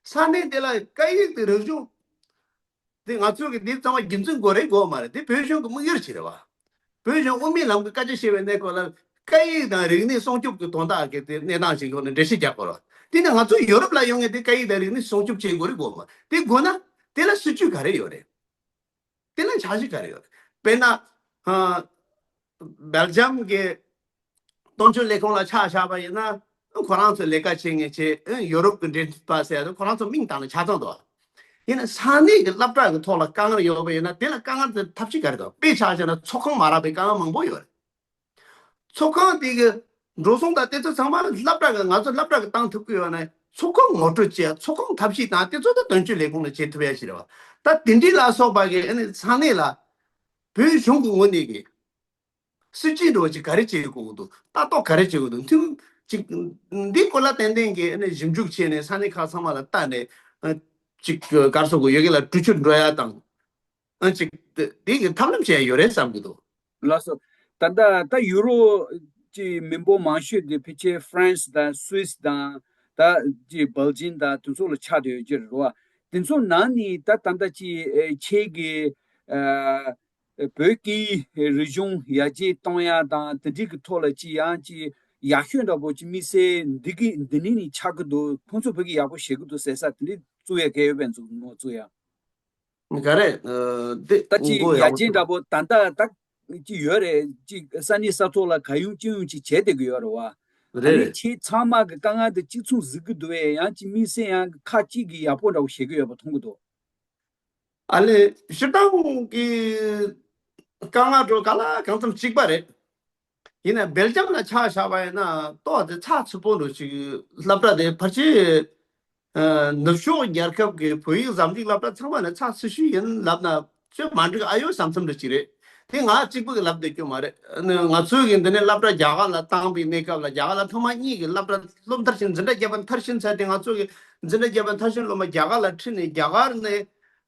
ས་གནས་དེ་ལ་སྐད་ཡིག་དེ་རིག་གཞུང་དེ་ང་ཚོ་གི་འདི་ཚང་མ་རྒྱུན་འཛིན་དགོས་རེད་དགོས་མ་རེད། དེ་བོད་གཞུང་གི་དམིགས་ཡུལ་ཞིག་རེད་བ། བོད་གཞུང་དབུ་མའི་ལམ་གི་སྐད་ཆ་བཤད་པའི་གནས་སྐབས་ལ་སྐད་ཡིག་དང་རིག་གནས་སྲུང་སྐྱོབ་ཀྱི་དོན་དག་གི་དེ་གནས་སྟངས་ཤིག་ཐོག་ནས་འགྲེལ་བཤད་རྒྱག་དགོས་རེད། དེ་ནས་ང་ཚོ་ཡོ་རོབ་ལ་ཡོང་ངེས་དེ་སྐད་ཡིག་དང་རིག་གནས་སྲུང་སྐྱོབ་བྱེད་དགོས་རེད་དགོས་མ་རེད། དེ་དགོས་ན་དེ་ལ་སྲིད་ཇུས་ག་རེ་ཡོད་རེད། དེ་ལ་འཆར་གཞི་ག་རེ་ཡོད་རེད། དཔེར་ན། ཨ། སྦེལ་ཇམ་གྱི་དོན་གཅོད་ལས་ཁུངས་ལ་ཆ་བཞག་པ་ཡིན་ན། ཁོ་རང་ཚོ་ལས་ཀ་བྱེད་མཁན་བྱེད། ཡོ་རོབ་ཀྱི་འབྲེལ་མཐུད་པ་ཟེར་ཡ་དེ་ཁོ་རང་ཚོ་མིང་བཏགས་ནས་ཆ་ཚང་འདུག་ཡིན་ན་ས་གནས་ཀྱི་སློབ་གྲྭ་གི་ཐོག་ལ་དཀའ་ངལ་ཡོད་པ་ཡིན་ན་དེ་ལ་དཀའ་ངལ་དེ་ཐབས་ཤེས་ག་རེ་འདུག་དཔེ་ཆ་བཞག་ན་ཚོགས་ཁང་མ་རག་པའི་དཀའ་ངལ་མང་པོ་ཡོད་རེད། ཚོགས་ཁང་དེ་གི་འགྲོ་སོང་དང་དེ་ཚོ་ཚང་མ་སློབ་གྲྭ་གི་ང་ཚོ་སློབ་གྲྭ་གི་བཏང་ཐུབ་ཀྱི་ཡོད་ན་ཚོགས་ཁང་ངོ་སྤྲོད་བྱས། ཚོགས་ཁང་ཐབས་ཤེས་དང་དེ་ཚོ་ད་དོན་གཅོད་ལས་ཁུངས་ལ་བྱེད་ཐུབ་ཡ་ཞིག་རེད་བ། ད་དེ་འདྲི་ལ་སོགས་པ་གི་ཨ་ནི་ས་གནས་ལ་བོད་གཞུང་གི་ངོས་ནས་གི་སྲིད་ཇུས་འགྲོ་ཅིག་ག་རེ་བྱེད་དགོས་འདུག་ལྟ་རྟོག་ག་རེ་བྱེད་དགོས་འདུག་མཐུན་ཅིག་འདི་སྐོར་ལ་ཏན་ཏན་གི་ཨ་ནི་ཞིབ་འཇུག་བྱས་ནས་ས་གནས་ཁག་ཚང་མ་ལ་བལྟས་ནས་ཨ་ཅིག་ག་རེ་ཟེར་དགོས། ཡ་གི་ལ་གྲོས་ཆོད་འགྲོ་ཡ་དང་། ཨ་ཅིག་དེ་དེ་གི་ཐབས་ལམ་བྱས་ཡོད་རེད་བསམ་གི་འདུག་ལགས་སོ། ད་ལྟ་ད་ཡུ་རོ་ཅི་མི་འབོར་མང་ཤོས་དེ་ཕལ་ཆེར་ཧྥ་རན་སི་དང་སུད་སི་དང་ད་ཅི་སྦེལ་ཇིམ་དང་དེ་ཚོ་ལ་ཆགས་བསྡད་ཡོད་ཀྱི་རེད་བ། དེ་ཚོ་ནང་ནས་ད་ད་ལྟ་ཅི་ཨེ་ཁྱེད་ཀྱི་ཨ་བོད་ཀྱི་རིག་གཞུང་ཡར་རྒྱས་གཏོང་ཡ་དང་དེ་འདྲའི་གི་ཐོག་ལ་ཅི་ཡང་ཅི་ཡག་ཤོས་འདྲ་པོ་ཅི་དམིགས་བསལ་འདི་གི་འདི་ནས་ནི་ཆགས་ཀྱི་འདུག་ཁོང་ཚོ་བོད་ཀྱི་ཡག་པོ་བྱེད་ཀྱི་འདུག་ཟེར་ས་དེ་འདྲའི་བཙུགས་ཡ་གལ་ཡོད་པས་འཛུགས་མ་བཙུགས་ཡ། ག་རེ། ཨ། དེ་ད་ཅི་མགོ་ཡག་ཡར་རྒྱས་འདྲ་པོ་ད་ལྟ་ད་ཅི་ཡོད་རེད། ཅི་ས་གནས་ས་ཐོག་ལ་ག་ཡོང་ཅི་ཡོང་ཅི་བྱས་བསྡད་ཀྱི་ཡོད་རེད་བ། ཨ་རེད་ནི་རེད། ཁྱེད་ཚང་མ་གི་དཀའ་ངལ་དེ་གཅིག་མཚུངས་གཟིགས་ཀྱི་འདུག་བས། ཡང་ཅི་དམིགས་བསལ་ཡང་ཁག་གཅིག་གི་ཡག་པོ་འདྲ་པོ་བྱེད་ཀྱི་ཡོད་པ་མཐོང་གི་འདུག་ཨ་ལེ། སྤྱིར་བཏང་གི་དཀའ་ངལ་འགྲོ་ག་ལ་གང་འཚམ་གཅིག་པ་རེད། ཡིན་ན་སྦེལ་ཇམ་ལ་ཆ་བཞག་པ་ཡིན་ན་ཏོག་ཙམ་ཚགས་ཚུད་པོ་འགྲོ་ཅིག་སློབ་གྲྭ་དེ་ཕལ་ཆེར། ཨ། ནུབ་ཕྱོགས་རྒྱལ་ཁབ་ཀྱི་བོད་ཡིག་ཟམ་ཞིག་སློབ་གྲྭ་ཚང་མ་ནས་ཚགས་ཚུད་ཤོས་ཡིན་ལབ་ན་ཚོད་མ་འགྲིག་ཨ་ཡོད་བསམ་བསམ་འདྲ་ཅིག་རེད། དེ་ང་གཅིག་པུ་གིས་ལབ་བསྡད་རྒྱུ་མ་རེད། ཨ་ནི་ང་ཚོའི་གི་འདི་ནས་སློབ་གྲྭ་རྒྱ་གར་ལ་བཏང་པའི་གནས་སྐབས་ལ་རྒྱ་གར་ལ་ཐེངས་མ་གཉིས་ཀྱི་སློབ་གྲྭ་སློབ་མཐར་ཕྱིན་འཛིན་གྲྭ་བརྒྱད་པ་མཐར་ཕྱིན་ཚར་ཏེ་ང་ཚོ་གི་འཛིན་གྲྭ་བརྒྱད་པ་མཐར་ཕྱིན་སློབ་མ་རྒྱ་གར་ལ་ཁྲིད་ནས་རྒྱ་གར་ནས་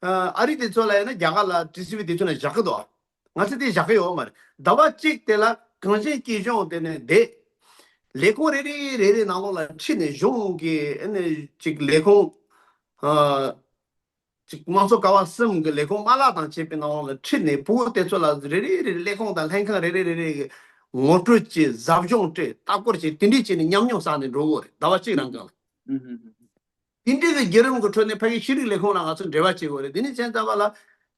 ཨ་རི་དེ་ཚོ་ལ་ཡིན་ན་རྒྱ་གར་ལ་ཊི་སི་ཝི་དེ་ཚོ་ནས་བཞག་གི་འདུག་ང་ཚོ་དེ་བཞག་གི་ཡོད་མ་རེད། ཟླ་བ་གཅིག་དེ་ལ་གངས་ཅན་སྐྱིད་གཤོངས་དེ་ནས་བསྡད། ལས་ཁུངས་རེ་རེ་རེ་རེ་ནང་ལོགས་ལ་ཁྲིད་ནས་གཞུང་གི་ཨ་ནི་ཅིག་ལས་ཁུངས་ཨ་ཅིག་དམངས་གཙོ་ཀ་བ་གསུམ་གྱི་ལས་ཁུངས་མ་ལག་དང་བཅས་པའི་ནང་ལོགས་ལ་ཁྲིད་ནས་ཕྲུ་གུ་དེ་ཚོ་ལ་རེ་རེ་རེ་རེ་ལས་ཁུངས་དང་ལྷན་ཁང་རེ་རེ་རེ་རེ་གི་ངོ་སྤྲོད་བྱས། ཟབ་སྦྱོང་སྤྲད། ལྟ་སྐོར་བྱས། དེ་འདྲས་བྱས་ནས་ཉམས་མྱོང་བསགས་ནས་འགྲོ་དགོས་རེད། ཟླ་བ་གཅིག་རང་གང་ལ། དེ་འདྲའི་གི་བརྒྱུད་རིམ་གྱི་ཁྲོད་ནས་ཕ་གི་ཤེས་རིག་ལས་ཁུངས་ལ་ང་ཚོ་འབྲེལ་བ་བྱེད་དགོས་རེད། དེ་ནི་བྱས་ཙང་བ་ལ་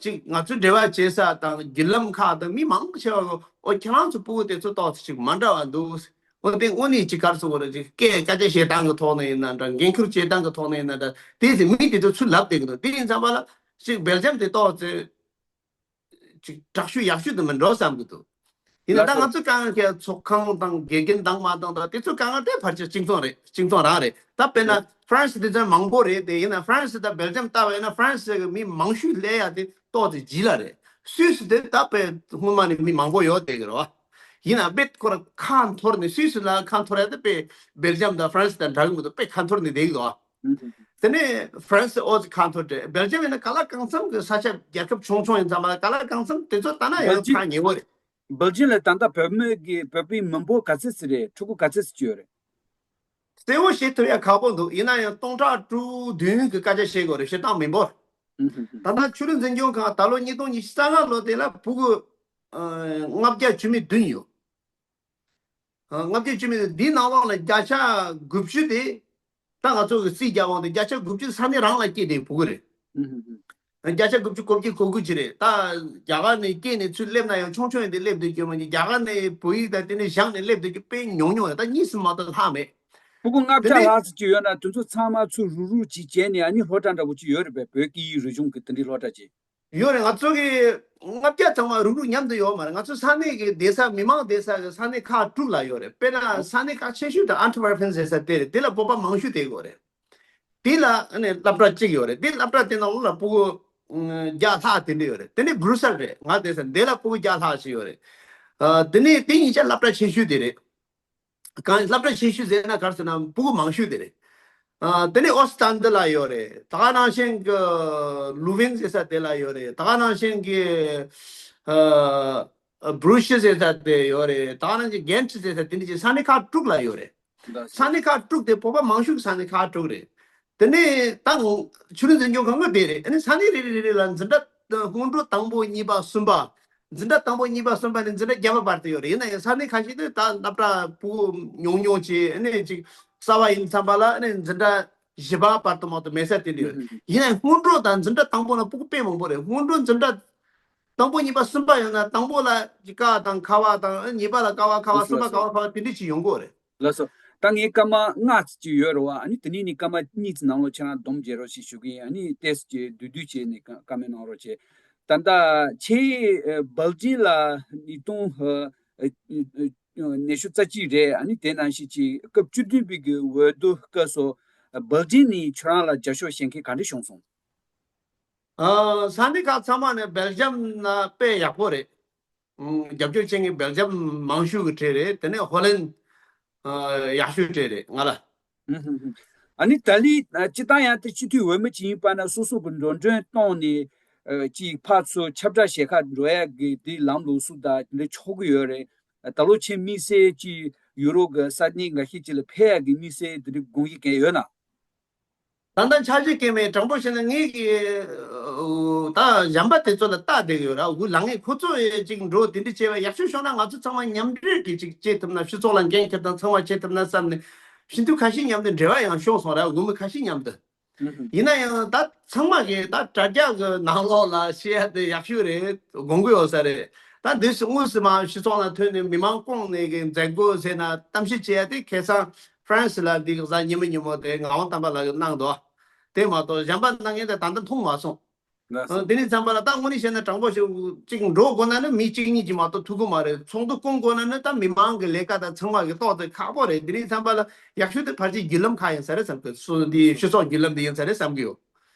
ཅིག་ང་ཚོ་འབྲེལ་བ་བྱེད་ས་དང་བརྒྱུད་ལམ་ཁག་དང་མི་མང་ཆེ་བ་གི་ཨོ་ཁྱེད་རང་ཚོ་ཕྲུ་གུ་དེ་ཚོ་ཏོག་ཙམ་ཅིག་མ་འདྲ་བ་འདུག་འོ་དེ་དངོས་གནས་ཅིག་ག་རེ་ཟེར་དགོས་རེད། ཅིག་སྐད་སྐད་ཆ་བཤད་སྟངས་ཀྱི་ཐོག་ནས་ཡིན་ན་འདྲ། འགན་ཁུར་བྱེད་སྟངས་ཀྱི་ཐོག་ནས་ཡིན་ན་འདྲ། དེ་ཚོ་མི་དེ་ཚོ་ཚུར་ལབ་བསྡད་ཀྱི་འདུག་དེ་ཡིན་ཙང་བ་ལ་ཅིག་སྦེལ་ཇམ་དེ་ཏོག་ཙམ། ཅིག་དྲག་ཤོས་ཡག་ཤོས་དུ་མི་འགྲོ་བསམ་གྱི་འདུག་ཡིན་ན་ད་ང་ཚོ་དཀའ་ངལ་ཁྱེད་ཚོགས་ཁང་དང་དགེ་རྒན་དང་མ་དང་དང་དེ་ཚོ་དཀའ་ངལ་དེ་ཕལ་ཆེར་གཅིག་མཚུངས་རེད། གཅིག་མཚུངས་རང་རེད། ད་དཔེར་ན་ཧྥ་རན་སི་དེ་ཚོ་མང་པོ་རེད་དེ། ཡིན་ན་ཧྥ་རན་སི་དང་སྦེལ་ཇམ་ལྟ་བ་ཡིན་ན་ཧྥ་རན་སི་གི་མི་མང་ཤོས་སླེབས་ཡ་དེ་ཏོག་ཙམ་རྗེས་ལ་རེད། སུད་སི་དེ་ད་དཔེ་སྔོན་མ་ནས་མི་མང་པོ་ཡོད་བསྡད་ཀྱི་རེད་བ། ཡིན་ན་དཔེ་ཁོ་ར་ཁ་འཐོར་ནས་སུད་སི་ལ་ཁ་འཐོར་ཡ་དེ་དཔེ་སྦེལ་ཇམ་དང་ཧྥ་རན་སི་དང་འདྲ་གི་མི་འདུག་དཔེ་ཁ་འཐོར་ནས་བསྡད་ཀྱི་འདུག་བ། དེ་ནས་ཧྥ་རན་སི་ཨོ་ཙི་ཁ་འཐོར་ཏེ། སྦེལ་ཇམ་ཡིན་ན་ག་ལ་གང་འཚམ་གྱི་ས་ཆ་རྒྱལ་ཁབ་ཆུང་ཆུང་ཡིན་ཙང་མ་ག་ལ་གང་འཚམ་དེ་ཚོ་ལྟ་ན་ཡང་ཐག་ཉེ་བོ་རེད། སྦེལ་ཇམ་ལ་ད་ལྟ་བོད་མི་གི་བོད་པའི་མི་འབོར་ག་ཚོད་ཙམ་རེད། ཕྲུ་གུ་ག་ཚོད་ཙམ་ཡོད་རེད། གསལ་བོ་བཤད་ཐུབ་ཡ་ཁག་པོ་འདུག་ཡིན་ན་ཡང་སྟོང་ཕྲག་དྲུག་བདུན་གྱི་སྐད་ཆ་བཤད་དགོས་རེད། བཤད་སྟངས་མི་འབོར། ད་ལྟ་ཆོས་རིག་འཛིན་སྐྱོང་ཁང་ད་ལོ་ཉིས་སྟོང་ཉི་ཤུ་རྩ་ལྔ་ལོ་དེ་ལ་ཕྲུ་གུ་ལྔ་བརྒྱ་བཅུ་མེད་བདུན་ཡོད། ལྔ་བརྒྱ་བཅུ་མེད་འདིའི་ནང་ལོགས་ལ་བརྒྱ་ཆ་དགུ་བཅུ་དེ་ད་ང་ཚོ་གི་རྩིས་རྒྱག་དབང་དེ་བརྒྱ་ཆ་དགུ་བཅུ་ས་གནས་རང་ལ་སྐྱེས་ཏེ་ཕྲུ་གུ་རེད། བརྒྱ་ཆ་དགུ་བཅུ་གོ་བརྒྱད་གོ་དགུ་ཅིག་རེད། ད་རྒྱ་གར་ནས་སྐྱེས་ནས་ཚུར་སླེབས་ན་ཡང་ཆུང་ཆུང་ཡིན་དུས་སླེབས་སྡོད་རྒྱུ་མ་ཡིན། རྒྱ་གར་ནས་བོད་ཡིག་དང་དེ་ནས་སྦྱངས་ནས་སླེབས་སྡོད་རྒྱུ་དཔེ་ཉུང་ཉུང་རེད། ད་གཉིས་སུ་མ་གཏོགས་ལྷག་མེད། ཕྲུ་གུ་ལྔ་བརྒྱ་ལྷག་ཙམ་ཅིག་ཡོད་ན་དེ་ཚོ་ཚང་མ་ཚུར་རུག་རུག་ཅིག་བྱས་ནས་ཨ་ནི་སློབ་གྲྭ་འདྲ་པོ་ཅིག་ཡོད་རེད་པས། བོད་སྐད་ཡིག་རིག་གཞུང་གི་དེ་འདྲའི་སློབ་གྲྭ་ཅིག་ཡོད་རེད། ང་ཚོ་གི་ལྔ་བརྒྱ་ཚང་མ་རུག་རུག་མཉམ་དུ་ཡོད་མ་རེད། ང་ཚོ་ས་གནས་ཀྱི་བསྡད་ས་མི་མང་བསྡད་ས་གི་ས་གནས་ཁག་དྲུག་ལ་ཡོད་རེད། དཔེར་ན་ས་གནས་ཁག་ཆེ་ཤོས་དེ་ཨན་ཊི་ཝར་པན་ཟེར་ས་དེ་རེད། དེ་ལ་བོད་པ་མང་ཤོས་བསྡད་ཡོད་རེད། དེ་ལ་ཨ་ནི་སློབ་གྲྭ་གཅིག་ཡོད་རེད། དེ་སློབ་གྲྭ་དེ་ནང་ལོགས་ལ་ཕྲུ་གུ་ཨ་བརྒྱ་ལྷག་དེ་འདྲ་ཡོད་རེད། དེ་ནས་སྦུར་སལ་རེད། ང་བསྡད་ས་དེ་ལ་ཕྲུ་གུ་བརྒྱ་ལྷག་ཞིག་ཡོད་རེད། ཨ་དེ་ནས་དེ་གཉིས་ཆ་སློབ་གྲྭ་ཆེ་ཤོས་དེ་རེད། གང་སློབ་གྲྭ་ཆེ་ཤོས་ཟེར་ན་ག་རེ་ཟེར་ན་ཕྲུ་གུ་མང་ཤོས་དེ་རེད། ཨ་དེ་ནས་ཨོ་སི་ཏན་ཏི་ལ་ཡོད་རེད། ད་ག་ནང་བཞིན་གྱི་ལུ་ཝིན་ཟེར་ས་དེ་ལ་ཡོད་རེད། ད་ག་ནང་བཞིན་གྱི་ཨ་བྷྲུ་ཤི་ཟེར་ས་དེ་ཡོད་རེད། ད་ག་ནང་བཞིན་གན་ཊི་ཟེར་ས་དེ་འདྲ་ཅིག་ས་གནས་ཁག་དྲུག་ལ་ཡོད་རེད། ས་གནས་ཁག་དྲུག་དེ་བོད་པ་མང་ཤོས་ཀྱི་ས་གནས་ཁག་དྲུག་རེད། དེ་ནས་ད་ཆོས་ལུགས་འཛིན་སྐྱོང་ཁང་གི་དེ་རེད། ཨ་ནི་ས་གནས་རེ་རེ་རེ་རེ་ལ་འཛིན་གྲྭ་སྔོན་འགྲོ་དང་པོ་གཉིས་པ་གསུམ་པ། འཛིན་གྲྭ་དང་པོ་གཉིས་པ་གསུམ་པ་ནས་འཛིན་གྲྭ་བརྒྱད་པ་བར་དུ་ཡོད་རེད། ཡིན་ན་ཡང་ས་གནས་ཁ་ཤས་དེ་ད་སློབ་གྲྭ་ཕྲུ་གུ་ཉུང་ཉུང་བྱས། ཨ་ནི་ཅིག་གསར་པ་ཡིན་ཙམ་པ་ལ་ཨ་ནི་འཛིན་གྲྭ་བཞི་པ་བར་དུ་མ་གཏོགས་མེད་ས་དེ་འདྲ་ཡོད་རེད། ཡིན་ན་ཡང་སྔོན་འགྲོ་དང་འཛིན་གྲྭ་དང་པོ་ལ་ཕྲུ་གུ་དཔེ་མང་པོ་རེད། སྔོན་འགྲོ་འཛིན་གྲྭ་དང་པོ་གཉིས་པ་གསུམ་པ་ཡོད་ན་དང་པོ་ལ་ཀ་དང་ཁ་བ་དང་། གཉིས་པ་ལ་ཀ་བ་ཁ་བ། གསུམ་པ་ཀ་བ་ཁ་བ་དེ་འདྲ་ཅིག་ཡོང་གི་ཡོད་རེད། ལགས་སོ། ད་ངའི་སྐར་མ་ལྔ་ཙམ་ཅིག་ཡོད་རེད་བ། ཨ་ནི་དེ་ནས་ནི་སྐར་མ་གཉིས་ཙམ་ནང་ལོགས་ཁྱེད་རང་སྡོམ་བརྒྱབ་རོགས་ཞེས་ཞུ་གི་ཡིན། ཨ་ནི་ཏོག་ཙམ་ཅིག་བསྡུས་བསྡུས་བྱས་ནས་བཀའ་མོལ་གནང་རོགས་བྱེད། ད་ལྟ་ཁྱེད་ཨ་སྦེལ་ཇམ་ལ་ཉིས་སྟོང་ཨ་ཨ་ཨ་ཉི་ཤུ་རྩ་གཅིག་རེད། ཨ་ནི་དེ་ནང་བཞིན་ཅིག་སྐབས་བཅུ་བདུན་པའི་གི་འོས་བསྡུ་སྐབས་སུ་སྦེལ་ཇམ་ནས་ཁྱོད་རང་ལ་རྒྱབ་སྐྱོར་བྱེད་མཁན་ག་འདྲ་བྱུང་སོང་། ཨ་ས་གནས་ཁག་ཚང་མ་ནས་སྦེལ་ཇམ་ན་དཔེ་ཡག་པོ་རེད། ཨ་རྒྱབ་སྐྱོར་བྱེད་མཁན་སྦེལ་ཇམ་མང་ཤོས་ཀྱི་གྲས་རེད། དེ་ནས་ཧོ་ལན་ཨ་ཡག་ཤོས་གྲས་རེད་ང་ལ། ཨ་ནི་ད་ལི་ཨ་སྤྱིར་བཏང་ཡང་དེ་སྤྱི་འཐུས་འོས་མི་ཅིག་ཡིན་པ་ན་སོ་སོ་གི་འགྲོ་གྲོན་བཏང་ནས་ཨ་ཅིག་ཕར་ཚུར་ཁྱབ་བསྒྲགས་བྱེད་ཁ་འགྲོ་ཡག་གི་དེ་ལམ་ལུགས་སུ་ད་དེ་འདྲ་ཆོག་གི་ཡོད་རེད། ད་ལོ་ཁྱེད་དམིགས་བསལ་ཅིག་ཡུ་རོབ་གི་ས་གནས་འགའ་ཤས་ཅིག་ལ་ཕེབས་ཡག་གི་དམིགས་བསལ་དེ་འདྲ་དགོངས་ཀྱི་གལ་ཡོད་ན། ད་ལྟ་འཆར་གཞི་སྐྱེལ་མེད། དྲང་པོ་བཤད་ན་ངེད་ཀྱི་ད་གཞན་པ་དེ་ཚོ་ལ་ལྟ་བསྡད་ཡོད་ར། འུ་ལ་ངས་ཁོ་ཚོ་ཡས་ཅིག་འགྲོ་དེ་འདྲ་བྱས་པ་ཡག་ཤོས་བྱུང་ན་ང་ཚོ་ཚང་མ་མཉམ་འབྲེལ་གྱིས་ཅིག་བྱེད་ཐུབ་ན། སྤྱི་ཚོགས་ལ་འགན་འཁྱེར་དང་ཚང་མ་བྱེད་ཐུབ་ན་བསམ་ནས་སྤྱི་འཐུས་ཁ་ཤས་མཉམ་དུ་འབྲེལ་བ་ཡང་བྱུང་སོང་ར། འུ་མི་ཁ་ཤས་མཉམ་དུ། ཡིན་ན་ཡང་ད་ཚང་མ་གིས་ད་དྲ་རྒྱ་གི་ནང་ལོགས་ལ་བཤད་ཡ་དེ་ཡག་ཤོས་རེད་དགོངས་ཀྱི་ཡོད་ས་རེད། ད་འདི་དངོས་སུ་མ་སྤྱི་ཚོགས་ནང་ཐོན་ནས་མི་མང་བསྐོངས་ནས་གི་མཛད་སྒོ་ཟེར་ན་གཏམ་བཤད་བྱེད་ཡ་དེ་ཁ་སང་ཧྥ་རན་སི་ལ་འདི་གི་གཟའ་ཉི་མ་ཉིན་མོ་དེ་ངག་དབང་དམ་པ་ལགས་ཀྱིས་གནང་འདུག་དེ་མ་གཏོགས་གཞན་པ་གནང་མཁན་དེ་ད་ལྟ་མཐོང་མ་སོང་། ལགས་སོ། དེ་ནས་ཙམ་པ་ལ་ད་དངོས་གནས་བཤད་ན་དྲང་པོ་ཞིག་ཅིག་འགྲོ་དགོས་ན་ནི་མི་གཅིག་གཉིས་ཀྱིས་མ་གཏོགས་ཐུབ་ཀྱི་མ་རེད། ཚོགས་འདུ་བསྐོང་དགོས་ན་ནི་ད་མི་མང་གི་ལས་ཀ་དང་ཚང་མ་གི་ཏོག་ཙམ་ཁག་པོ་རེད། དེ་ནས་ཙམ་པ་ལ་ཡག་ཤོས་དེ་ཕལ་ཆེར་བརྒྱུད་ལམ་ཁག་ཡིན་ས་རེད་བསམ་གི། སུ་འདི་སྤྱི་ཚོགས་བརྒྱུད་ལམ་འདི་ཡིན་ས་རེད་བསམ་གི་ཡོད།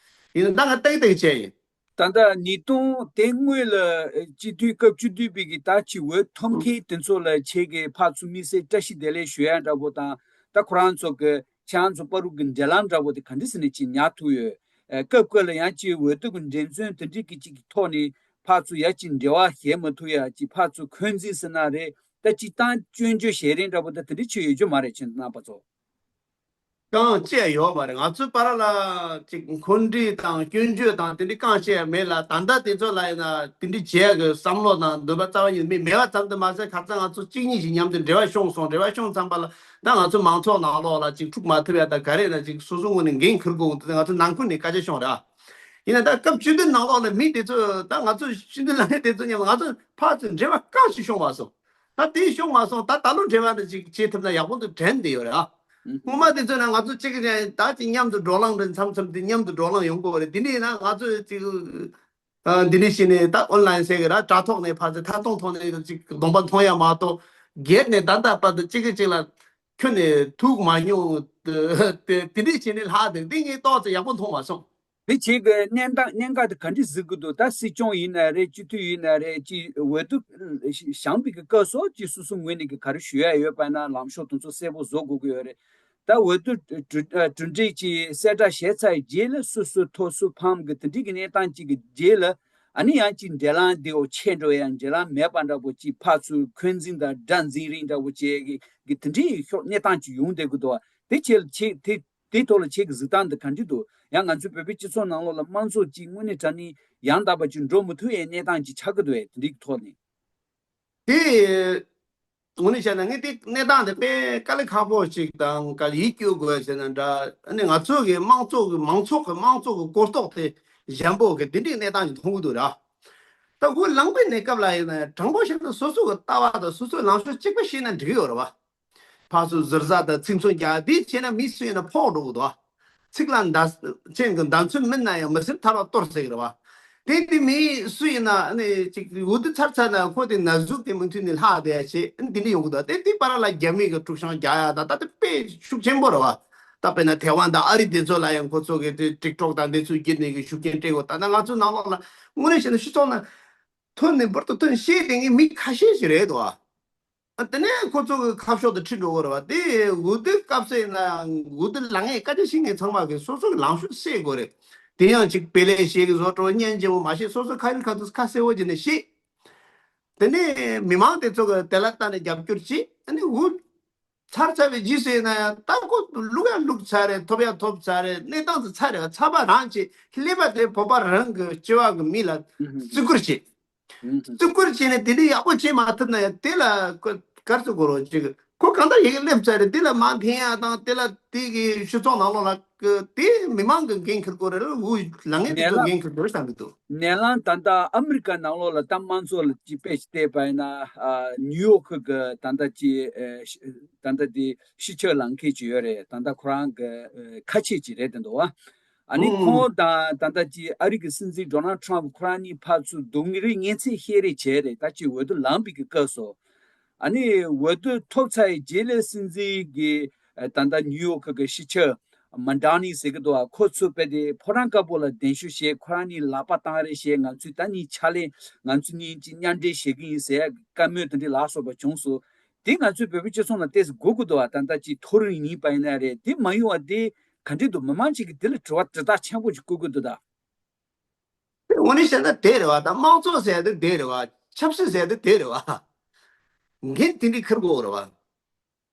ཡིན་ན་ད་ང་ཏག་ཏག་བྱས་ཡིན། ད་ལྟ་ཉིས་སྟོང་དེ་སྔོན་ལ་སྤྱི་འཐུས་སྐབས་བཅུ་བདུན་པའི་གི་ད་ཅིག་འོས་ཐོབ་མཁན་དེ་ཚོ་ལ་ཁྱེད་ཀྱིས་ཕར་ཚུར་དམིགས་བསལ་བཀྲ་ཤིས་བདེ་ལེགས་ཞུ་ཡ་འདྲ་པོ་དང་། ད་ཁོ་རང་ཚོ་གི་ཁྱེད་རང་ཚོ་བར་དུ་གི་འབྲེལ་ལམ་འདྲ་པོ་དེ་ག་འདྲ་ཟེར་ནས་ཅིག་ཉར་ཐུབ་ཡོད། ཨ་སྐབས་སྐབས་ལ་ཡང་ཅིག་འོས་བསྡུ་གི་འགྲེམས་སྟོན་དེ་འདྲའི་གི་ཅིག་གི་ཐོག་ནས་ཕར་ཚུར་ཡ་ཅིག་འབྲེལ་བ་བྱེད་མ་ཐུབ་ཡ་ཅིག་ཕར་ཚུར་འཁོན་འཛིན་ཟེར་ན་རེད། ད་སྤྱིར་བཏང་སྐྱོན་བརྗོད་བྱེད་རིན་འདྲ་པོ་ད་དེ་འདྲ་ཅིག་ཡོད་རྒྱུ་མ་རེད། ཁྱེད་རྣམ་པ་ཚོ། རྐང་བཅད་ཡོད་མ་རེད། ང་ཚོའི་བར་ལ་ཅིག་འཁོན་འགྲས་དང་སྐྱོན་བརྗོད་དང་དེ་འདྲའི་རྐང་བཅད་མེད་ལ། ད་ལྟ་དེ་ཚོ་ལ་ཡིན་ན་དེ་འདྲའི་བྱེད་ཡ་གི་བསམ་བློ་དང་འདོད་པ་རྩ་བ་ཉིད་མེད། མེད་པ་ཙམ་དུ་མ་ཟད་ཁ་སང་ང་ཚོ་གཅིག་གཉིས་ཤིག་མཉམ་དུ་འབྲེལ་བ་བྱུང་སོང་། འབྲེལ་བ་བྱུང་ཙམ་པ་ལ་ད་ང་ཚོ་མང་ཚོགས་ནང་ལོགས་ལ་ཅིག་འཁྲུག་མ་ཐུབ་ཡ་ད་ག་རེ་ན་ཅིག་སོ་སོ་ངོས་ནས་འགན་འཁུར་དགོས། དེ་ང་ཚོ་ནང་ཁུལ་ནས་སྐད་ཆ་བྱུང་ར། ཡིན་ན་ད་སྐབས་བཅུ་བདུན་ནང་ལོགས་ལ་མི་དེ་ཚོ་ད་ང་ཚོ་བཅུ་བདུན་ལ་ངས་དེ་ཚོ་མཉམ་ལ་ང་ཚོ་ཕར་ཚུར་འབྲེལ་བ་རྐང་ཞིག་བྱུང་མ་སོང་། ད་དེ་བྱུང་མ་སོང་། ད་ད་ལོ་འབྲེལ་བ་འདི་ཅིག་བྱེད་ཐུབ་ན་ཡག་པོ་འདུག་དྲན་བསྡད་ཡོད་རེད་ཨ། སྔོན་མ་དེ་ཚོ་ན་ང་ཚོ་གཅིག་གིས་ད་ཅིག་མཉམ་དུ་བགྲོ་གླེང་རེད། མཚམས་མཚམས་དེ་མཉམ་དུ་བགྲོ་གླེང་ཡོང་དགོས་རེད། དེ་ནས་ན་ང་ཚོས་ཅིག་ཨ་འདི་ནས་བྱས་ནས་ད་ཨོན་ལན་ཟེར་གི་ར། དྲ་ཐོག་ནས་ཕར་ཚུར་ཐད་གཏོང་ཐོག་ནས་ཅིག་གདོང་པ་མཐོང་ཡ་མ་གཏོགས་སྒེར་ནས་ད་ལྟ་བར་དུ་གཅིག་གིས་གཅིག་ལ་ཁྱོན་ནས་ཐུག་མ་མྱོང་། དེ་དེ་འདྲས་བྱས་ནས་ལྷག་དེ་འདི་ངས་ཏོག་ཙམ་ཡག་པོ་མཐོང་མ་སོང་། དེ་བྱེད་དགོས། གནས་སྟངས་གནད་འགག་དེ་ག་འདྲ་གཟིགས་ཀྱི་འདུག་ད་སྲིད་སྐྱོང་ཡིན་ན་རེད། སྤྱི་འཐུས་ཡིན་ན་རེད། ཅིག་འོས་བསྡུ་བཞེངས་པའི་གི་སྐབས་སུ་ཅིག་སོ་སོ་ངོས་ནས་གི་ག་རེ་ཞུ་ཡ་ཡོད་པ་ན་ལམ་ཕྱོགས་དེ་ཚོ་གསལ་པོ་བཟོ་དགོས་ཀྱི་ཡོད་རེད། ད་འོས་བསྡུ་གྲུབ་གྲུབ་འབྲས་ཅིག་གསལ་བསྒྲགས་བྱས་ཚར་རྗེས་ལ་སུ་སུ་ཐོབ་སུ་ཕམ་གི་དེ་འདྲའི་གི་གནས་སྟངས་ཅིག་གི་རྗེས་ལ་ཨ་ནི་ཡང་ཅིག་འབྲེལ་ལམ་དེ་འོ་ཆད་འགྲོ་ཡ། འབྲེལ་ལམ་མེད་པ་འདྲ་པོ་ཅིག་ཕར་ཚུར་འཁོན་འཛིན་དང་དགྲ་འཛིན་རིགས་འདྲ་པོ་བྱས་གི་གི་དེ་འདྲའི་ཤོག་གནས་སྟངས་ཅིག་ཡོང་བསྡད་ཀྱི་འདུག་དེ་ཁྱེད་ཁྱེད་དེ། དེའི་ཐོག་ལ་ཁྱེད་ཀྱི་གཟིགས་སྟངས་འདི་ག་འདྲ་འདུག་ཡང་ང་ཚོའི་བོད་པའི་སྤྱི་ཚོགས་ནང་ལོགས་ལ་དམངས་གཙོ་གཅིག་དངོས་གནས་དྲང་གནས་ཡང་དག་པ་ཅིག་འགྲོ་མི་ཐུབ་པའི་གནས་སྟངས་ཅིག་ཆགས་ཀྱི་འདུག་པས། དེ་འདྲའི་ཐོག་ནས། དེ། དངོས་གནས་བཤད་ན་ངས་དེ་གནས་སྟངས་དེ་དཔེ་དཀའ་ལས་ཁག་པོ་ཞིག་དང་ག་ཡིད་སྐྱོ་དགོས་ཟེར་ན་འདྲ། ཨ་ནི་ང་ཚོ་གི་དམངས་གཙོ་གི་མང་ཚོགས་ཀྱི་དམངས་གཙོ་གི་གོ་རྟོགས་དེ་ གཞན་པོ་གི་འདི་འདྲའི་གནས་སྟངས་ཀྱི་མཐོང་གི་འདུག་ར། ད་ཁོ་ལངས་པའི་གནས་སྐབས་ལ་ཡིན་ན་དྲང་པོ་བཤད་ན་སོ་སོ་གི་ལྟ་བ་དང་སོ་སོའི་ལངས་ཕྱོགས་གཅིག་པ་ཤེས་ན་འགྲིག་གི་ཡོད་རེད་བ། ཕར་ཚུར་ཟུར་ཟ་དང་ཚིག་མཚོན་རྒྱག་འདི་བྱས་ན་མི་སུ་ཡིན་ན་ཕོག་འགྲོ་གི་འདུག་བ། ཚིག་ལ་མདའ་ཅན་གྱི་མདའ་མཚོན་མིན་ན་ཡང་མི་སེར་ཐར་བ་གཏོར་ཟེར་གི་རེད་བ། དེ་དེ་མི་སུ་ཡིན་ན་ཨ་ནི་ཅིག་འུ་དུ་ཚར་ཚར་ན་ཁོ་དེ་ན་ཟུག་དེ་མུ་མཐུད་ནས་ལྷག་བསྡད་ཡ་བྱེད་ཨ་ནི་དེ་འདྲ་ཡོང་གི་འདུག་དེ་དེ་བར་ལ་རྒྱ་མི་གི་དཀྲུག་ཤིང་རྒྱག་ཡ་ད་ད་དེ་དཔེ་ཤུགས་ཆེན་པོ་རེད་བ། ད་དཔེར་ན་ཐེ་ཝན་དང་ཨ་རི་དེ་ཚོ་ལ་ཡང་ཁོ་ཚོ་གི་དེ་ཊིག་ཊོག་དང་དེ་ཚོ་བརྒྱུད་ནས་གི་ཤུགས་རྐྱེན་སྤྲད་དགོས། ད་ལྟ་ང་ཚོའི་ནང་ལོགས་ལ་དངོས་གནས་བཤད་ན་སྤྱི་ཚོགས་ནང་ཐོན་ནས་འབུར་དུ་ཐོན་ཤེས་དེ་ངས་མི་ཁ་ཤས་ཤིག་རེད་དོ། ཨ་དེ་ནས་ཁོ་ཚོ་གི་ཁ་ཕྱོགས་དེ་ཁྲིད་འགྲོ་གི་རེད་བ། དེ་འུ་དུ་སྐབས་སུ་ཡིན་ན་འུ་དུ་ལངས་ངེས་སྐད་ཆ་བཤད་ངེས་ཚང་མ་གི་སོ་སོ་གི་ལངས་ཕྱོགས་ཤེས་དགོས་རེད། དེ་ཡང་ཅིག་དཔེ་ལས་ཤེས་གི་བཟོ་འདྲ་བོ་སྙན་རྗེ་བོ་མ་བཤད་སོ་སོ་ཁ་ཡིན་ཁ་ཐུག་ཁ་གསལ་བོ་བྱས་ནས་བཤད། དེ་ནས་མི་མང་དེ་ཚོ་གི་དེ་ལ་ལྟ་ནས་རྒྱབ་སྐྱོར་བྱེད། ཨ་ནི་འུ་ཚར་ཚར་བའི་རྗེས་སུ་ཡིན་ན་ཡང་ད་ཁོ་བླུག་ཡ་བླུག་ཚར་རེད། ཐོབ་ཡ་ཐོབ་ཚར་རེད། གནས་སྟངས་དེ་ཚར་རེད་བ། ཚར་བ་རང་བྱེད་ཀླད་པ་དེ་བོད་པ་རང་གི་སྤྱི་བ་གི་མི་ལ་བརྩི་བཀུར་བྱེད། བརྩི་བཀུར་བྱས་ནས་དེ་འདྲ་ཡག་པོ་བྱེད་མ་ཐུབ་ན་ཡང་དེ་ལ་ཁོ་གར་ཚུར་གོ་རོགས་ཅིག་ཁོ་གང་ལྟར་ཡི་གེ་སླེབས་ཚར་རེད། དེ་ལ་མ་འཐེན་ཡ་དང་དེ་ལ་དེ་གི་སྤྱི་ཚོགས་ནང་ལོགས་ལ་དེ་མི་མང་གི་འགན་འཁྱེར་དགོས་རེད། འུ་ལངས་ངེས་དེ་ཚོ་འགན་འཁྱེར་དགོས་རེད་བསམ་གི་འདུག་ནས་ལ་ད་ལྟ་ཨ་མི་རི་ཀ་ནང་ལོགས་ལ་ད་དམངས་གཙོ་ལ་ཅིག་དཔེ་ཅིག་བལྟས་པ་ཡིན་ན་ཨ་ནིའུ་ཡོག་གི་ད་ལྟ་ཅིག་ཨ་ཤི་ད་ལྟ་དེ་སྤྱི་ཁྱབ་ལངས་མཁན་ཅིག་ཡོད་རེད། ད་ལྟ་ཁོ་རང་གི་ཨ་ཁ་ཆེ་ཅིག་རེད་དེ་འདུག་བ། ཨ་ནི་ཁོང་དང་ད་ལྟ་ཅིག་ཨ་རི་གི་སྲིད་འཛིན་ཌོ་ནལ་ཊམ་ཁོ་རང་གཉིས་ཕར་ཚུར་སྡུག་རུས་སྙན་ཚིག་བཤད་རེས་བྱས་རེད། ད་ཅིག་འོས་བསྡུ་ལངས་པའི་གི་སྐབས་སུ་ཨ་ནི་འོས་བསྡུ་ཐོབ་ཚར་བའི་རྗེས་ལ་སྲིད་འཛིན་གྱི་ད་ལྟ་ནིའུ་ཡོག་གི་སྤྱི་ཁྱབ་མན་ཌ་ནི་ཟེར་གི་འདུག་ཨ་ཁོ་ཚོ་དཔེ་དེ་ཕོ་བྲང་དཀར་པོ་ལ་གདན་ཞུ་བྱས། ཁོ་རང་གཉིས་ལག་པ་བཏང་རེས་བྱས། ང་ཚོས་ད་གཉིས་ཕྱག་ལས་ང་ཚོ་གཉིས་ཀྱིས་མཉམ་འབྲེལ་བྱེད་ཀྱི་ཡིན་ཟེར་བཀའ་མོལ་དེ་འདྲའི་ལ་སོགས་པ་བྱུང་སོང་། དེ་ང་ཚོའི་བོད་པའི་སྤྱི་ཚོགས་ནང་ཏོག་ཙམ་དགོས་ཀྱི་འདུག་བ། ད་ལྟ་ཅིག་མཐོ་རིམ་ཡིན་པ་ཡིན་ན་རེད། དེ་མ་ཡོང་བ་དེ་ག་འདྲ་འདུག་མི་མང་ཅིག་གིས་དེ་ལ་དྲི་བ་དྲི་རྟགས་ཆེན་པོ་ཞིག་བཀོད་ཀྱི་འདུག་ད། དངོས་གནས་བཤད་ན་དེ་རེད་བ། ད་དམངས་གཙོ་ཟེར་ཡ་དེ་དེ་རེད་བ། ཆབ་སྲིད་ཟེར་ཡ་དེ་དེ་རེད་བ། འགན་དེ་འདྲའི་འཁུར་དགོས་རེད་བ།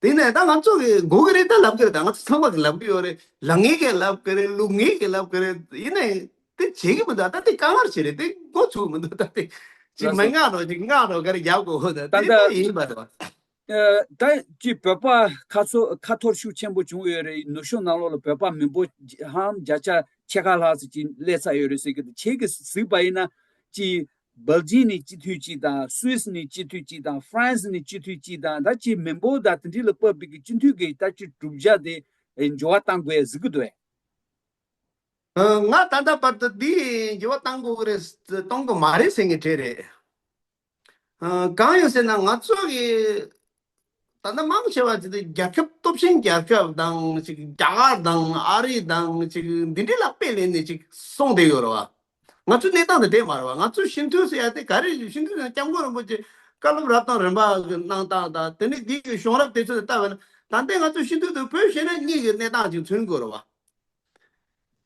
དེ་ནས་ད་ང་ཚོ་གི་དགོས་ཀྱི་རེད། ད་ལབ་ཀྱི་རེད། ད་ང་ཚོ་ཚང་མ་གི་ལབ་ཀྱི་ཡོད་རེད། ལངས་ངེས་ཀྱི་ལབ་ཀྱི་རེད། བླུག་ངེས་ཀྱི་ལབ་ཀྱི་རེད། ཡིན་ནའི་དེ་བྱེད་ཀྱི་མི་འདུག་ད་དེ་དཀའ་ངལ་ཆེ་རེད། དེ་འགོ་ཚུགས་མི་འདུག་ད་དེ་ཅིག་མི་ང་རོ་ཅིག་ང་རོ་ག་རེ་རྒྱབ་དགོས་འོ་ད་ད་དེ་ད་དེ་ཡིན་པ་རེད་བ། ད་ཅིག་བོད་པ་ཁ་ཚོ་ཁ་འཐོར་ཤུགས་ཆེན་པོ་བྱུང་ཡོད་རེད། ནུབ་ཕྱོགས་ནང་ལོགས་ལ་བོད་པ་མི་འབོར་ཧང་བརྒྱ་ཆ་ཕྱེད་ཀ་ལྷག་ཙམ་ཅིག་སླེབས་ཚར་ཡོད་རེད་ཟེར་གི་འདུག་ཁྱེད་ཀྱིས་གཟིགས་པ་ཡིན་ན་ཅིག་སྦེལ་ཇིམ་ནས་སྤྱི་འཐུས་གཅིག་དང་། སུད་སི་ནས་སྤྱི་འཐུས་གཅིག་དང་། ཧྥ་རན་སི་ནས་སྤྱི་འཐུས་གཅིག་དང་། ད་ཅིག་མི་འབོར་དང་དེ་འདྲ་ལ་དཔག་པའི་གི་སྤྱི་འཐུས་ཀྱི་ད་ཅིག་གྲུབ་ཆ་དེ་འགྱུར་བ་གཏང་དགོས་གཟིགས་གི་འདུག་ཨེ། ང་ད་ལྟ་བར་དུ་འདི་འགྱུར་བ་གཏང་དགོས་ཀྱི་རེད། གཏོང་གི་མ་རེད་ཟེར་མཁན་གྲས་རེད། གང་ཡོད་ཟེར་ན་ང་ཚོ་གི་ད་ལྟ་མང་ཆེ་བ་ཅིག་རྒྱལ་ཁབ་སྟོབས་ཆེན་རྒྱལ་ཁབ་དང་ཅིག་རྒྱ་གར་དང་ཨ་རི་དང་ཅིག་འདི་འདྲ་ལ་དཔེ་ལེན་ནས་ཅིག་སོང་བསྡད་ཡོད་རེད་བ། ང་ཚོའི་གནས་སྟངས་དེ་དེ་མ་རེད་བ། ང་ཚོའི་སྤྱི་འཐུས་ཟེར་ཡ་དེ་ག་རེ་རེད། སྤྱི་འཐུས་ཟེར་ན་སྐྱབས་མགོན་རིན་པོ་ཆེ་བཀའ་སློབ་རབ་དང་རིམ་པ་གི་གནང་སྟངས་དང་དེ་ནས་འདི་གི་གཞུང་རབ་དེ་ཚོ་ལ་ལྟ་བས་ན་ད་ལྟའི་ང་ཚོའི་སྤྱི་འཐུས་དེ་བོད་གཞན་གཉིས་ཀྱི་གནས་སྟངས་ཅིག་མཚོན་དགོས་རེད་བ།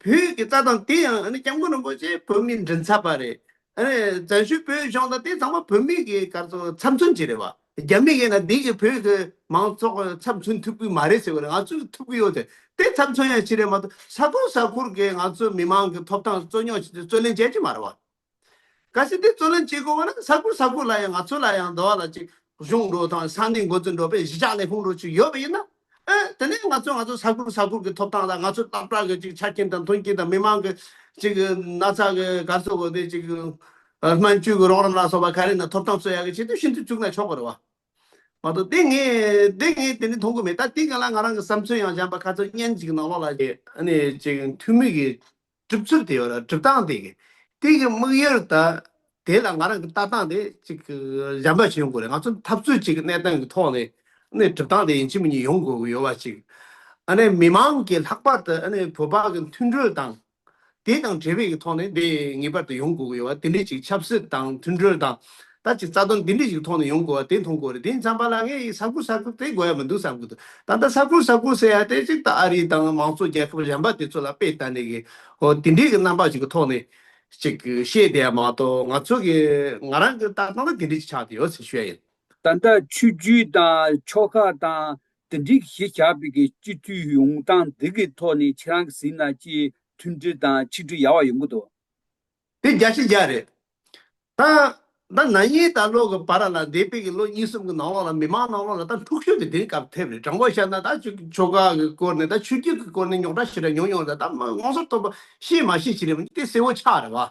བོད་ཀྱི་རྩ་དང་དེ་ཡང་ཨ་ནི་སྐྱབས་མགོན་རིན་པོ་ཆེ་བོད་མིའི་མགྲིན་ཚབ་པ་རེད། ཨ་ནི་བཙན་བྱོལ་བོད་གཞུང་དང་དེ་ཚང་མ་བོད་མི་གི་ག་རེ་ཟེར་ཚབ་མཚོན་ཅིག་རེད་བ། རྒྱ་མི་གིས་ན་འདི་གི་བོད་ཀྱི་མང་ཚོགས་ཚབ་མཚོན་ཐུབ་ཀྱི་མ་རེད་ཟེར་བ་རེད། ང་ཚོས་ཐུབ་ཀྱི་ཡོད་དེ། དེ་ཚབ་མཚོན་ཡང་ཅི་རེད་མ་གཏོགས་ས་ཁུལ་ས་ཁུལ་གྱི་ང་ཚོའི་མི་མང་གི་ཐོབ་ཐང་རྩོད་རྙོག་བྱེད་དུས་རྩོད་ལེན་བྱེད་ཀྱི་མ་རེད་བ། གལ་སྲིད་དེ་རྩོད་ལེན་བྱེད་དགོས་པ་ན་ས་ཁུལ་ས་ཁུལ་ལ་ཡང་ང་ཚོ་ལ་ཡང་འདི་བ་ལ་ཅིག་གཞུང་འགྲོ་དང་ས་གནས་འགོ་འཛིན་འགྲོ་པའི་གཞིས་ཆགས་ལས་ཁུངས་འགྲོ་ཅིག་ཡོད་པ་ཡིན་ན། ཨེ་དེ་ནས་ང་ཚོ་ང་ཚོ་ས་ཁུལ་ས་ཁུལ་གྱི་ཐོབ་ཐང་དང་ང་ཚོ་ལྷག་པར་གྱི་ཅིག་ཆ་རྐྱེན་དང་མཐུན་རྐྱེན་དང་མི་མང་གི་ཅིག་ན་ཚ་གི་ག་ཚོད་དགོས་དེ་ཅིག་སྨན་བཅོས་ཀྱི་རོགས་རམ་ལ་སོགས་པ་ག་རེ་ན་ཐོབ་ཐང་རྩོད་ཡག་གི་ཆེད་དུ་ཤིན་ཏུ་བཙུགས་ན་ཆོག་གི་རེད་བ། མ་གཏོགས་དེ་ངས་དེ་ངས་དེ་འདྲ་མཐོང་གི་མེད། ད་དེ་ག་ལ་ང་རང་གི་བསམ་ཚུལ་ཡང་གཞན་པ་ཁ་ཚོན་སྙན་ཅིག་ནང་ལོགས་ལ་ཨ་ནི་ཅིག་འཐུས་མི་གི་གྲུབ་ཚུལ་དེ་ཡོད་ར། གྲུབ་སྟངས་དེ་གི་དེ་གི་དམིགས་ཡུལ་ད་དེ་ལ་ང་རང་གི་ལྟ་སྟངས་དེ་ཅིག་གཞན་པ་ཞིག་ཡོང་དགོས་རེད། ང་ཚོ་འཐབ་རྩོད་ཅིག་གི་གནས་སྟངས་ཀྱི་ཐོག་ནས་ནས་གྲུབ་སྟངས་དེ་ཡིན་གཅིག་མིན་གཉིས་ཡོང་དགོས་ཀྱི་ཡོད་པ་ཅིག་ཨ་ནི་མི་མང་གི་ལྷག་པར་དུ་ཨ་ནི་བོད་པ་གི་མཐུན་སྒྲིལ་དང་དེ་དང་འབྲེལ་བའི་གི་ཐོག་ནས་དེ་ངེས་པར་དུ་ཡོང་དགོས་ཀྱི་ཡོད་པ། དེ་འདྲས་ཅིག་ཆབ་སྲིད་དང་མཐུན་སྒྲིལ་དང་ད་ཅིག་རྩ་དོན་དེ་འདྲས་ཅིག་ཐོག་ནས་ཡོང་དགོས་པ་དེ་མཐོང་དགོས་རེད། དེ་ཡིན་ཙམ་པ་ལ་ངས་ས་ཁུལ་ས་ཁུལ་དེ་དགོས་ཡ་མི་འདུག་བསམ་གི་འདུག་ད་ལྟ་ས་ཁུལ་ས་ཁུལ་ཟེར་ཡ་དེ་ཅིག་ད་ཨ་རི་དང་མང་གཙོ་རྒྱལ་ཁབ་གཞན་པ་དེ་ཚོ་ལ་དཔེ་ལྟ་ནས་གི་ཨོ་དེ་འདྲས་གི་རྣམ་པ་ཞིག་གི་ཐོག་ནས་ཅིག་བཤད་བསྡད་ཡ་མ་གཏོགས་ང་ཚོ་གི་ང་རང་གི་ལྟ་སྟངས་ལ་དེ་འདྲས་ཅིག་ཆགས་བསྡད་ཡོད་ཟེར་ཞུ་ཡ་ཡིན། ད་ལྟ་ཆོས་བརྒྱུད་དང་ཆོལ་ཁ་དང་དེ་འདྲའི་གཞི་བཞག་པའི་གི་སྤྱི་འཐུས་ཡོང་སྟངས་འདི་གི་ཐོག་ནས་ཁྱེད་རང་གི་གཟིགས་ན་ཅི་མཐུན་སྒྲིལ་དང་ཆིག་སྒྲིལ་ཡག་པ་ཡོང་གི་འདུག་དེ་བརྒྱ་ཆ་བརྒྱ་རེད། ད་ ད་ན་ནིང་ད་ལོ་གི་བར་ལ་འདས་པའི་གི་ལོ་གཉིས་གསུམ་གི་ནང་ལོགས་ལ་མི་མང་ནང་ལོགས་ལ་ད་འཁྲུག་ཤོས་དེ་དེ་རིང་སྐབས་ཐེབས་རེད། དྲང་པོ་བཤད་ན་ད་ཆོལ་ཆོལ་ཁ་གི་སྐོར་ནས་ད་ཆོས་བརྒྱུད་ཀྱི་སྐོར་ནས་རྙོག་དྲ་ཞེ་དྲག་ཉུང་ཉུང་རེད། ད་མང་ཚོགས་ཐོག་ཤེས་མ་ཤེས་ཅི་རེད་དེ་གསལ་བོ་ཆགས་རེད་བ།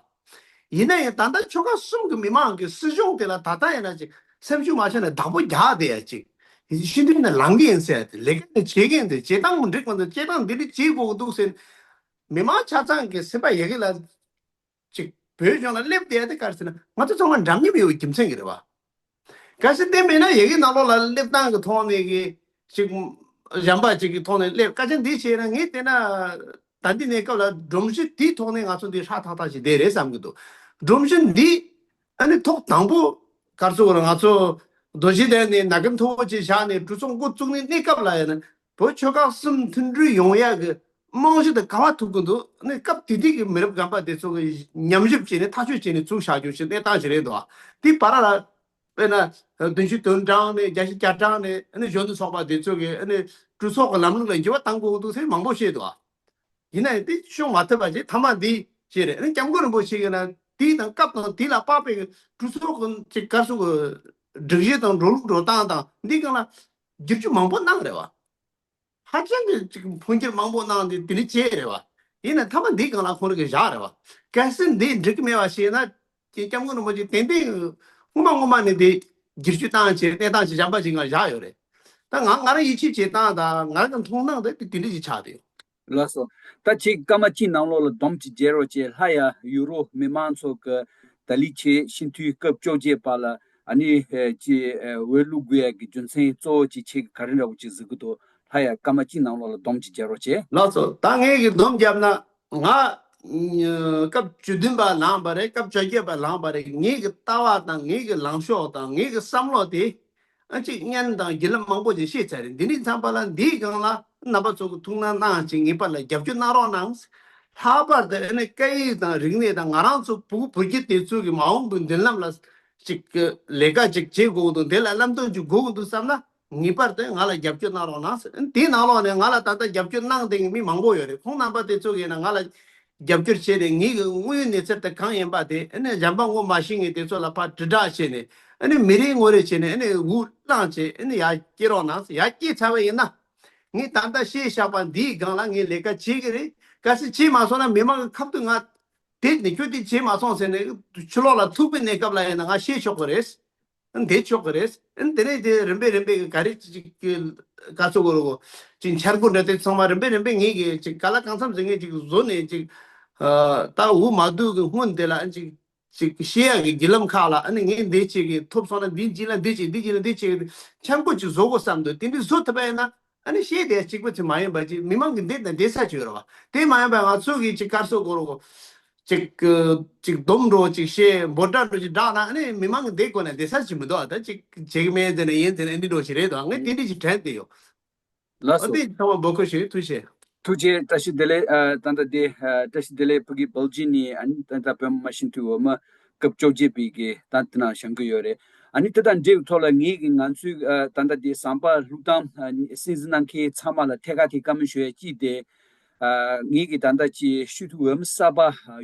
ཡིན་ན་ཡང་ད་ལྟ་ཆོལ་ཁ་གསུམ་གྱི་མི་མང་གི་སྲིད་གཞུང་དེ་ལ་ད་ལྟ་ཡིན་ན་ཅིག་སེམས་ཤུགས་མ་ཆག་ནས་བདག་པོ་རྒྱག་བསྡད་ཡ་ཅིག་ཤི་འདུན་ནས་ལངས་གི་ཡིན་ཟེར་ཡ་དེ་ལས་ཀ་ནས་བྱེད་ཀྱི་ཡིན་ཟེར། བྱེད་སྟངས་མི་འགྲིག་པ་འདུག་བྱེད་སྟངས་འདི་འདྲ་བྱེད་དགོས་ཀྱི་འདུག་ཟེར། མི་མང་ཆ་ཚང་གི་སེམས་པ་ཡ་གི་ལ་ཅིག་བོད་ལྗོངས་ལ་སླེབས་བསྡད་ཡ་དེ་ག་རེ་ཟེར་ན་ང་ཚོ་ཚང་མ་འདྲ་མཉམ་ཡོད་པའི་རྒྱུ་མཚན་གྱིས་རེད་བ། གལ་སྲིད་དེ་མེད་ན་ཡ་གི་ནང་ལོགས་ལ་སླེབས་སྟངས་ཀྱི་ཐོག་ནས་གི་ཅིག་གཞན་པ་ཅིག་གི་ཐོག་ནས་སླེབས་སྐད་ཆ་འདི་བཤད་ན་ངས་བལྟས་ན། ད་འདི་གནས་སྐབས་ལ་སྒྲོམ་གཞི་འདིའི་ཐོག་ནས་ང་ཚོ་འདི་ཧྲག་ཐག་ཐག་ཞིག་བསྡད་རེད་བསམ་གྱི་འདུག་སྒྲོམ་གཞི་འདི་ཨ་ནི་ཐོག་དང་པོ་ག་རེ་ཟེར་དགོས་རེད། ང་ཚོ་རྡོ་རྗེ་གདན་ནས་ན་གིན་མཐོ་བོ་ཅིག་བཞག་ནས་གྲོས་ཚོགས་འགོ་བཙུགས་ནས་གནས་སྐབས་ལ་ཡིན་ན་བོད་ཆོལ་ཁ་གསུམ་མཐུན་སྒྲིལ་ཡོང་ཡག་གི་རྨང་གཞི་དེ་ག་པར་ཐུག་གི་འདུག་ཨ་ནི་སྐབས་དེ་དུས་ཀྱི་མི་རབས་རྒན་པ་དེ་ཚོ་གི་ཉམས་ཞིབ་བྱས་ནས་ཐག་གཅོད་བྱས་ནས་བཙུགས་བཞག་རྒྱུ་ཞིག་གནས་སྟངས་ཤིག་རེད་འདུག་དེའི་བར་ལ་དཔེར་ན་བདུན་ཅུ་དོན་གྲངས་ནས་བརྒྱད་ཅུ་གྱ་གྲངས་ནས་ཨ་ནི་གཞོན་ནུ་ཚོགས་པ་དེ་ཚོ་གི་ཨ་ནི་གྲོས་ཚོགས་ཀྱི་ལམ་ལུགས་ལ་འགྱུར་བ་གཏང་དགོས་ཀྱི་འདུག་ཟེར་མང་པོ་བཤད་འདུག་ཡིན་ན་ཡང་དེ་ཤོང་མ་ཐུབ་པ་ཅིག་མཐའ་མ་འདི་བྱས་རེད། ཨ་ནི་སྐྱབས་མགོན་རིན་པོ་ཆེ་གིས་ན་དེའི་དང་སྐབས་དང་དེ་ལ་དཔག་པའི་གྲོས་ཚོགས་ཀྱི་ཅིག་ག་རེ་ཟེར་དགོས་སྒྲིག་གཞི་དང་འགྲོ་ལུགས་འགྲོ་སྟངས་དང་འདི་སྒང་ལ་བསྒྱུར་བཅོས་མང་པོ་གནང་རེད་བ། ཧ་ཅང་གི་ཅིག་འཕོ་འགྱུར་མང་པོ་གནང་སྟེ་དེ་ནི་བྱས་རེད་བ། ཡིན་ན་མཐའ་མ་འདི་སྒང་ལ་ཁོང་རང་གིས་བཞག་རེད་བ། གལ་སྲིད་འདི་འགྲིག་གི་མེད་པ་ཤེས་ན་ཅིག་སྐྱབས་མགོན་རིན་པོ་ཆེ་ཏན་ཏན་སྔོན་མ་སྔོན་མ་ནས་དེ་བསྒྱུར་བཅོས་བཏང་བྱས་གནས་སྟངས་ཅིག་གཞན་པ་ཅིག་ང་བཞག་ཡོད་རེད། ད་ང་ང་རང་ཡིད་ཆེས་བྱེད་སྟངས་དང་ང་རང་གི་མཐོང་སྣང་དེ་དེ་འདྲ་ཞིག་ཆགས་བསྡད་ཡོད། ལགས་སོ། ད་ཅིག་སྐར་མ་གཅིག་ནང་ལོགས་ལ་སྡོམ་ཅིག་བརྒྱབ་རོགས་བྱེད། ལྷ་ཡ་ཡུ་རོབ་མི་མང་ཚོ་གི་ད་ལི་ཆེ་སྤྱི་འཐུས་སྐབས་བཅོ་བརྒྱད་པ་ལ་ཨ་ནི་ཅིག་འོས་བླུག་དགོས་ཡ་གི་རྒྱུ་མཚན་གཙོ་བོ་ཅིག་ཁྱེད་ཀྱིས་ག་རེ་འདྲ་བོ་ཅིག་གཟིགས་ཀྱི་འདུག་ལྷ་ཡ་སྐར་མ་གཅིག་ནང་ལོགས་ལ་སྡོམ་ཅིག་བརྒྱབ་རོགས་བྱེད། ལགས་སོ། ད་ངས་གི་སྡོམ་བརྒྱབ་ན་ང་སྐབས་བཅུ་བདུན་པ་ལངས་པ་རེད། སྐབས་བཅོ་བརྒྱད་པ་ལངས་པ་རེད། ངེད་ཀྱི་ལྟ་བ་དང་ངེད་ཀྱི་ལངས་ཕྱོགས་དང་ངེད་ཀྱི་བསམ་བློ་དེ་ཨ་ཅིག་བརྙན་དང་བརྒྱུད་ལམ་མང་པོ་ཅིག་བཤད་ཚར་རེད། འདི་ནས་མཚམས་པ་ལ་འདིའི་སྒང་ལ་རྣམ་པ་ཚོ་གི་ཐུགས་སྣང་གནང་ཅིག་ངེས་པར་ལ་རྒྱབ་སྐྱོར་གནང་རོགས་གནང་། ལྷག་པར་དུ་ཨ་ནི་སྐད་ཡིག་དང་རིག་གནས་དང་ང་རང་ཚོ་བུ་བུ་རྒྱུད་དེ་ཚོ་གི་མ་འོངས་པའི་མདུན་ལམ་ལ་ཅིག་གི་ལས་ཀ་ཅིག་བྱེད་དགོས་འདུག་དེ་ལ་བསླབ་སྟོན་ཅིག་དགོས་འདུག་བསམ་ན་ངེས་པར་དུ་ང་ལ་རྒྱབ་སྐྱོར་གནང་རོགས་གནང་ཟེར། དེའི་ནང་ལོགས་ནས་ང་ལ་ད་ལྟ་རྒྱབ་སྐྱོར་གནང་བསྡད་མཁན་མི་མང་པོ་ཡོད་རེད། ཁོང་རྣམ་པ་དེ་ཚོ་གིས་ན་ང་ལ་རྒྱབ་སྐྱོར་བྱས་ཏེ་ངེད་ཀྱི་དངོས་ཡོད་གནས་ཚུལ་དེ་གང་ཡིན་པ་དེ་ཨ་ནི་གཞན་པ་ངོ་མ་ཤེས་མཁན་དེ་ཚོ་ལ་ཕར་དྲིལ་བསྒྲགས་བྱས་ནས་ཨ་ནི་མི་རེ་ངོ་རེ་བྱས་ནས་ཨ་ནི་འུར་བསླངས་བྱས་ཨ་ནི་ཡར་སྐྱེལ་རོགས་གནང་ཟེར། ཡར་སྐྱེལ་ཚར་བ་ཡིན་ན་ངས་ད་ལྟ་བཤད་བཞག་པ་འདིའི་སྒང་ལ་ངས་ལས་ཀ་བྱེད་ཀྱི་རེད། གལ་སྲིད་བྱས་མ་སོང་ན་མི་མང་གི་ཁ་ཐུག་ང་དེ་ནས་ཁྱོད་དེ་བྱས་མ་སོང་ཟེར་ནས་ཕྱི་ལོགས་ལ་ཐུག་པའི་གནས་སྐབས་ལ་ཡིན་ན་ང་བཤད་ཆོག་གི་རེད། འདི་ཆོག་གི་རེད། དེ་ནས་དེ་རིམ་པས་རིམ་པས་ག་རེ་ཅིག་གི་ག་ཚོད་གོ་རོ་གོ་ཅིག་འཆར་འགོད་འདྲ་དེ་ཚང་མ་རིམ་པས་རིམ་པས་ངེད་ཀྱི་ཅིག་ག་ལ་གང་འཚམ་ཟིག་ངེད་ཅིག་བཟོ་ནས་ཅིག་ད་འུ་མ་བསྡུ་གི་སྔོན་དེ་ལ་ཅིག་ཅིག་བཤད་ཡག་གི་བརྒྱུད་ལམ་ཁག་ལ་ཨ་ནི་ངས་འདི་ཅིག་གི་ཐོབ་སོང་ན་འདི་ཅིག་ལ་འདི་ཅིག་འདི་ཅིག་ལ་འདི་ཅིག་འཆར་འགོད་ཅིག་བཟོ་དགོས་བསམ་འདུག་དེ་འདྲ་བཟོ་ཐུབ་པ་ཡིན་ན་ཨ་ནི་བཤད་དེ་གཅིག་པ་ཅིག་མ་ཡིན་པ་ཅིག་མི་མང་གི་འདི་དང་འདི་ས་ཅིག་ཡོད་རེད་བ། དེ་མ་ཡིན་པ་ང་ཚོ་གི་ཅིག་གར་སོ་གོ་རོ་གོ་ཅིག་གི་ཅིག་སྡོམ་འགྲོ་ཅིག་བཤད་འབོད་སྒྲ་འགྲོ་ཅིག་བསྒྲགས་ན་ཨ་ནི་མི་མང་གི་འདི་གོ་ན་འདི་ས་ཅིག་མི་འདུག་ཨ་ད་ཅིག་བྱེད་གི་མེད་ཟེར་ན་ཡིན་ཟེར་ན་ཨ་འདི་འགྲོ་ཞིག་རེད་དོ། ངས་དེ་འདྲ་ཅིག་དྲན་དེ་ཡོད། ལགས་ཨ་སོ། དེ་ཚང་མ་འབོད་སྐུལ་ཞུ། ཐུགས་རྗེ་ཆེ། ཐུགས་རྗེ་བཀྲ་ཤིས་བདེ་ལེགས། ཨ་ད་ལྟ་དེ་ཨ་བཀྲ་ཤིས་བདེ་ལེགས། ཕ་གི་སྦེལ་ཇི་ནས་ཨ་ནི་ད་ལྟ་བོད་མི་མང་སྤྱི་འཐུས་འོས་མི་སྐབས་བཅོ་བརྒྱད་པའི་གི་ད་དེ་ནང་བཞེངས་གི་ཡོད་རེད། ཨ་ནི་དེ་དང་འབྲེལ་བའི་ཐོག་ལ་ངེད་ཀྱི་ང་ཚོའི་ཨ་ད་ལྟ་དེ་ཟམ་པ་ལྷུག་གཏམ་ཨ་གསན་གཟིགས་གནང་མཁན་ཚང་མ་ལ་ཐད་ཀར་དེ་བཀའ་མོལ་ཞུ་ཡ་གཅིག་དེ། ཨ་ངེད་ཀྱི་ད་ལྟ་ཅིག་སྤྱི་འཐུས་འོས་མི་གསར་པ་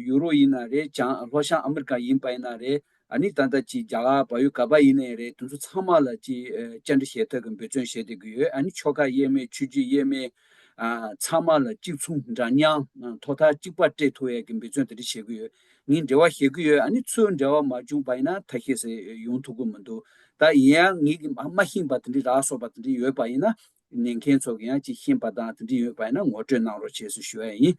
ཡུ་རོབ་ཡིན་ན་རེད། བྱང་ལྷོ་བྱང་ཨ་མི་རི་ཀ་ཡིན་པ་ཡིན་ན་རེད། ཨ་ནི་ད་ལྟ་ཅིག་རྒྱ་གར་བལ་ཡུལ་ག་པ་ཡིན་ནའི་རེད། དེ་ཚོ་ཚང་མ་ལ་ཅིག་ཨ་བཅར་འདྲི་ཞལ་ཐབས་ཀྱི་འབད་བརྩོན་བྱས་བསྡད་ཀྱི་ཡོད། ཨ་ནི་ཆོལ་ཁ་དབྱེ་མེད་ཆོས་བརྒྱུད་དབྱེ་མེད་ཨ་ཚང་མ་ལ་གཅིག་མཚུངས་འདྲ་མཉམ་ཨ་ཐོག་མཐའ་གཅིག་པ་སྤྲད་ཐུབ་ཡས་ཀྱི་འབད་བརྩོན་དེ་འདྲ་བྱེད་ཀྱི་ཡོད། ངས་འབྲེལ་བ་བྱེད་ཀྱི་ཡོད། ཨ་ནི་ཚུར་འབྲེལ་བ་མ་བྱུང་བ་ཡིན་ན་ཐབས་ཤེས་ཟེར་ཡོང་ཐུབ་ཀྱི་མི་འདུག་ད་ཡིན་ཡང་ངེད་ཀྱིས་མ་མ་ཤེས་པ་དེ་འདྲའི་རག་སོང་བ་དེ་འདྲ་ཡོད་པ་ཡིན་ན་ཉན་མཁན་ཚོ་གིས་ཡང་ཅིག་ཤེས་པ་དང་དེ་འདྲ་ཡོད་པ་ཡིན་ན་ངོ་སྤྲོད་གནང་རོགས་བྱེད་ཟེར་ཞུ་ཡ་ཡིན།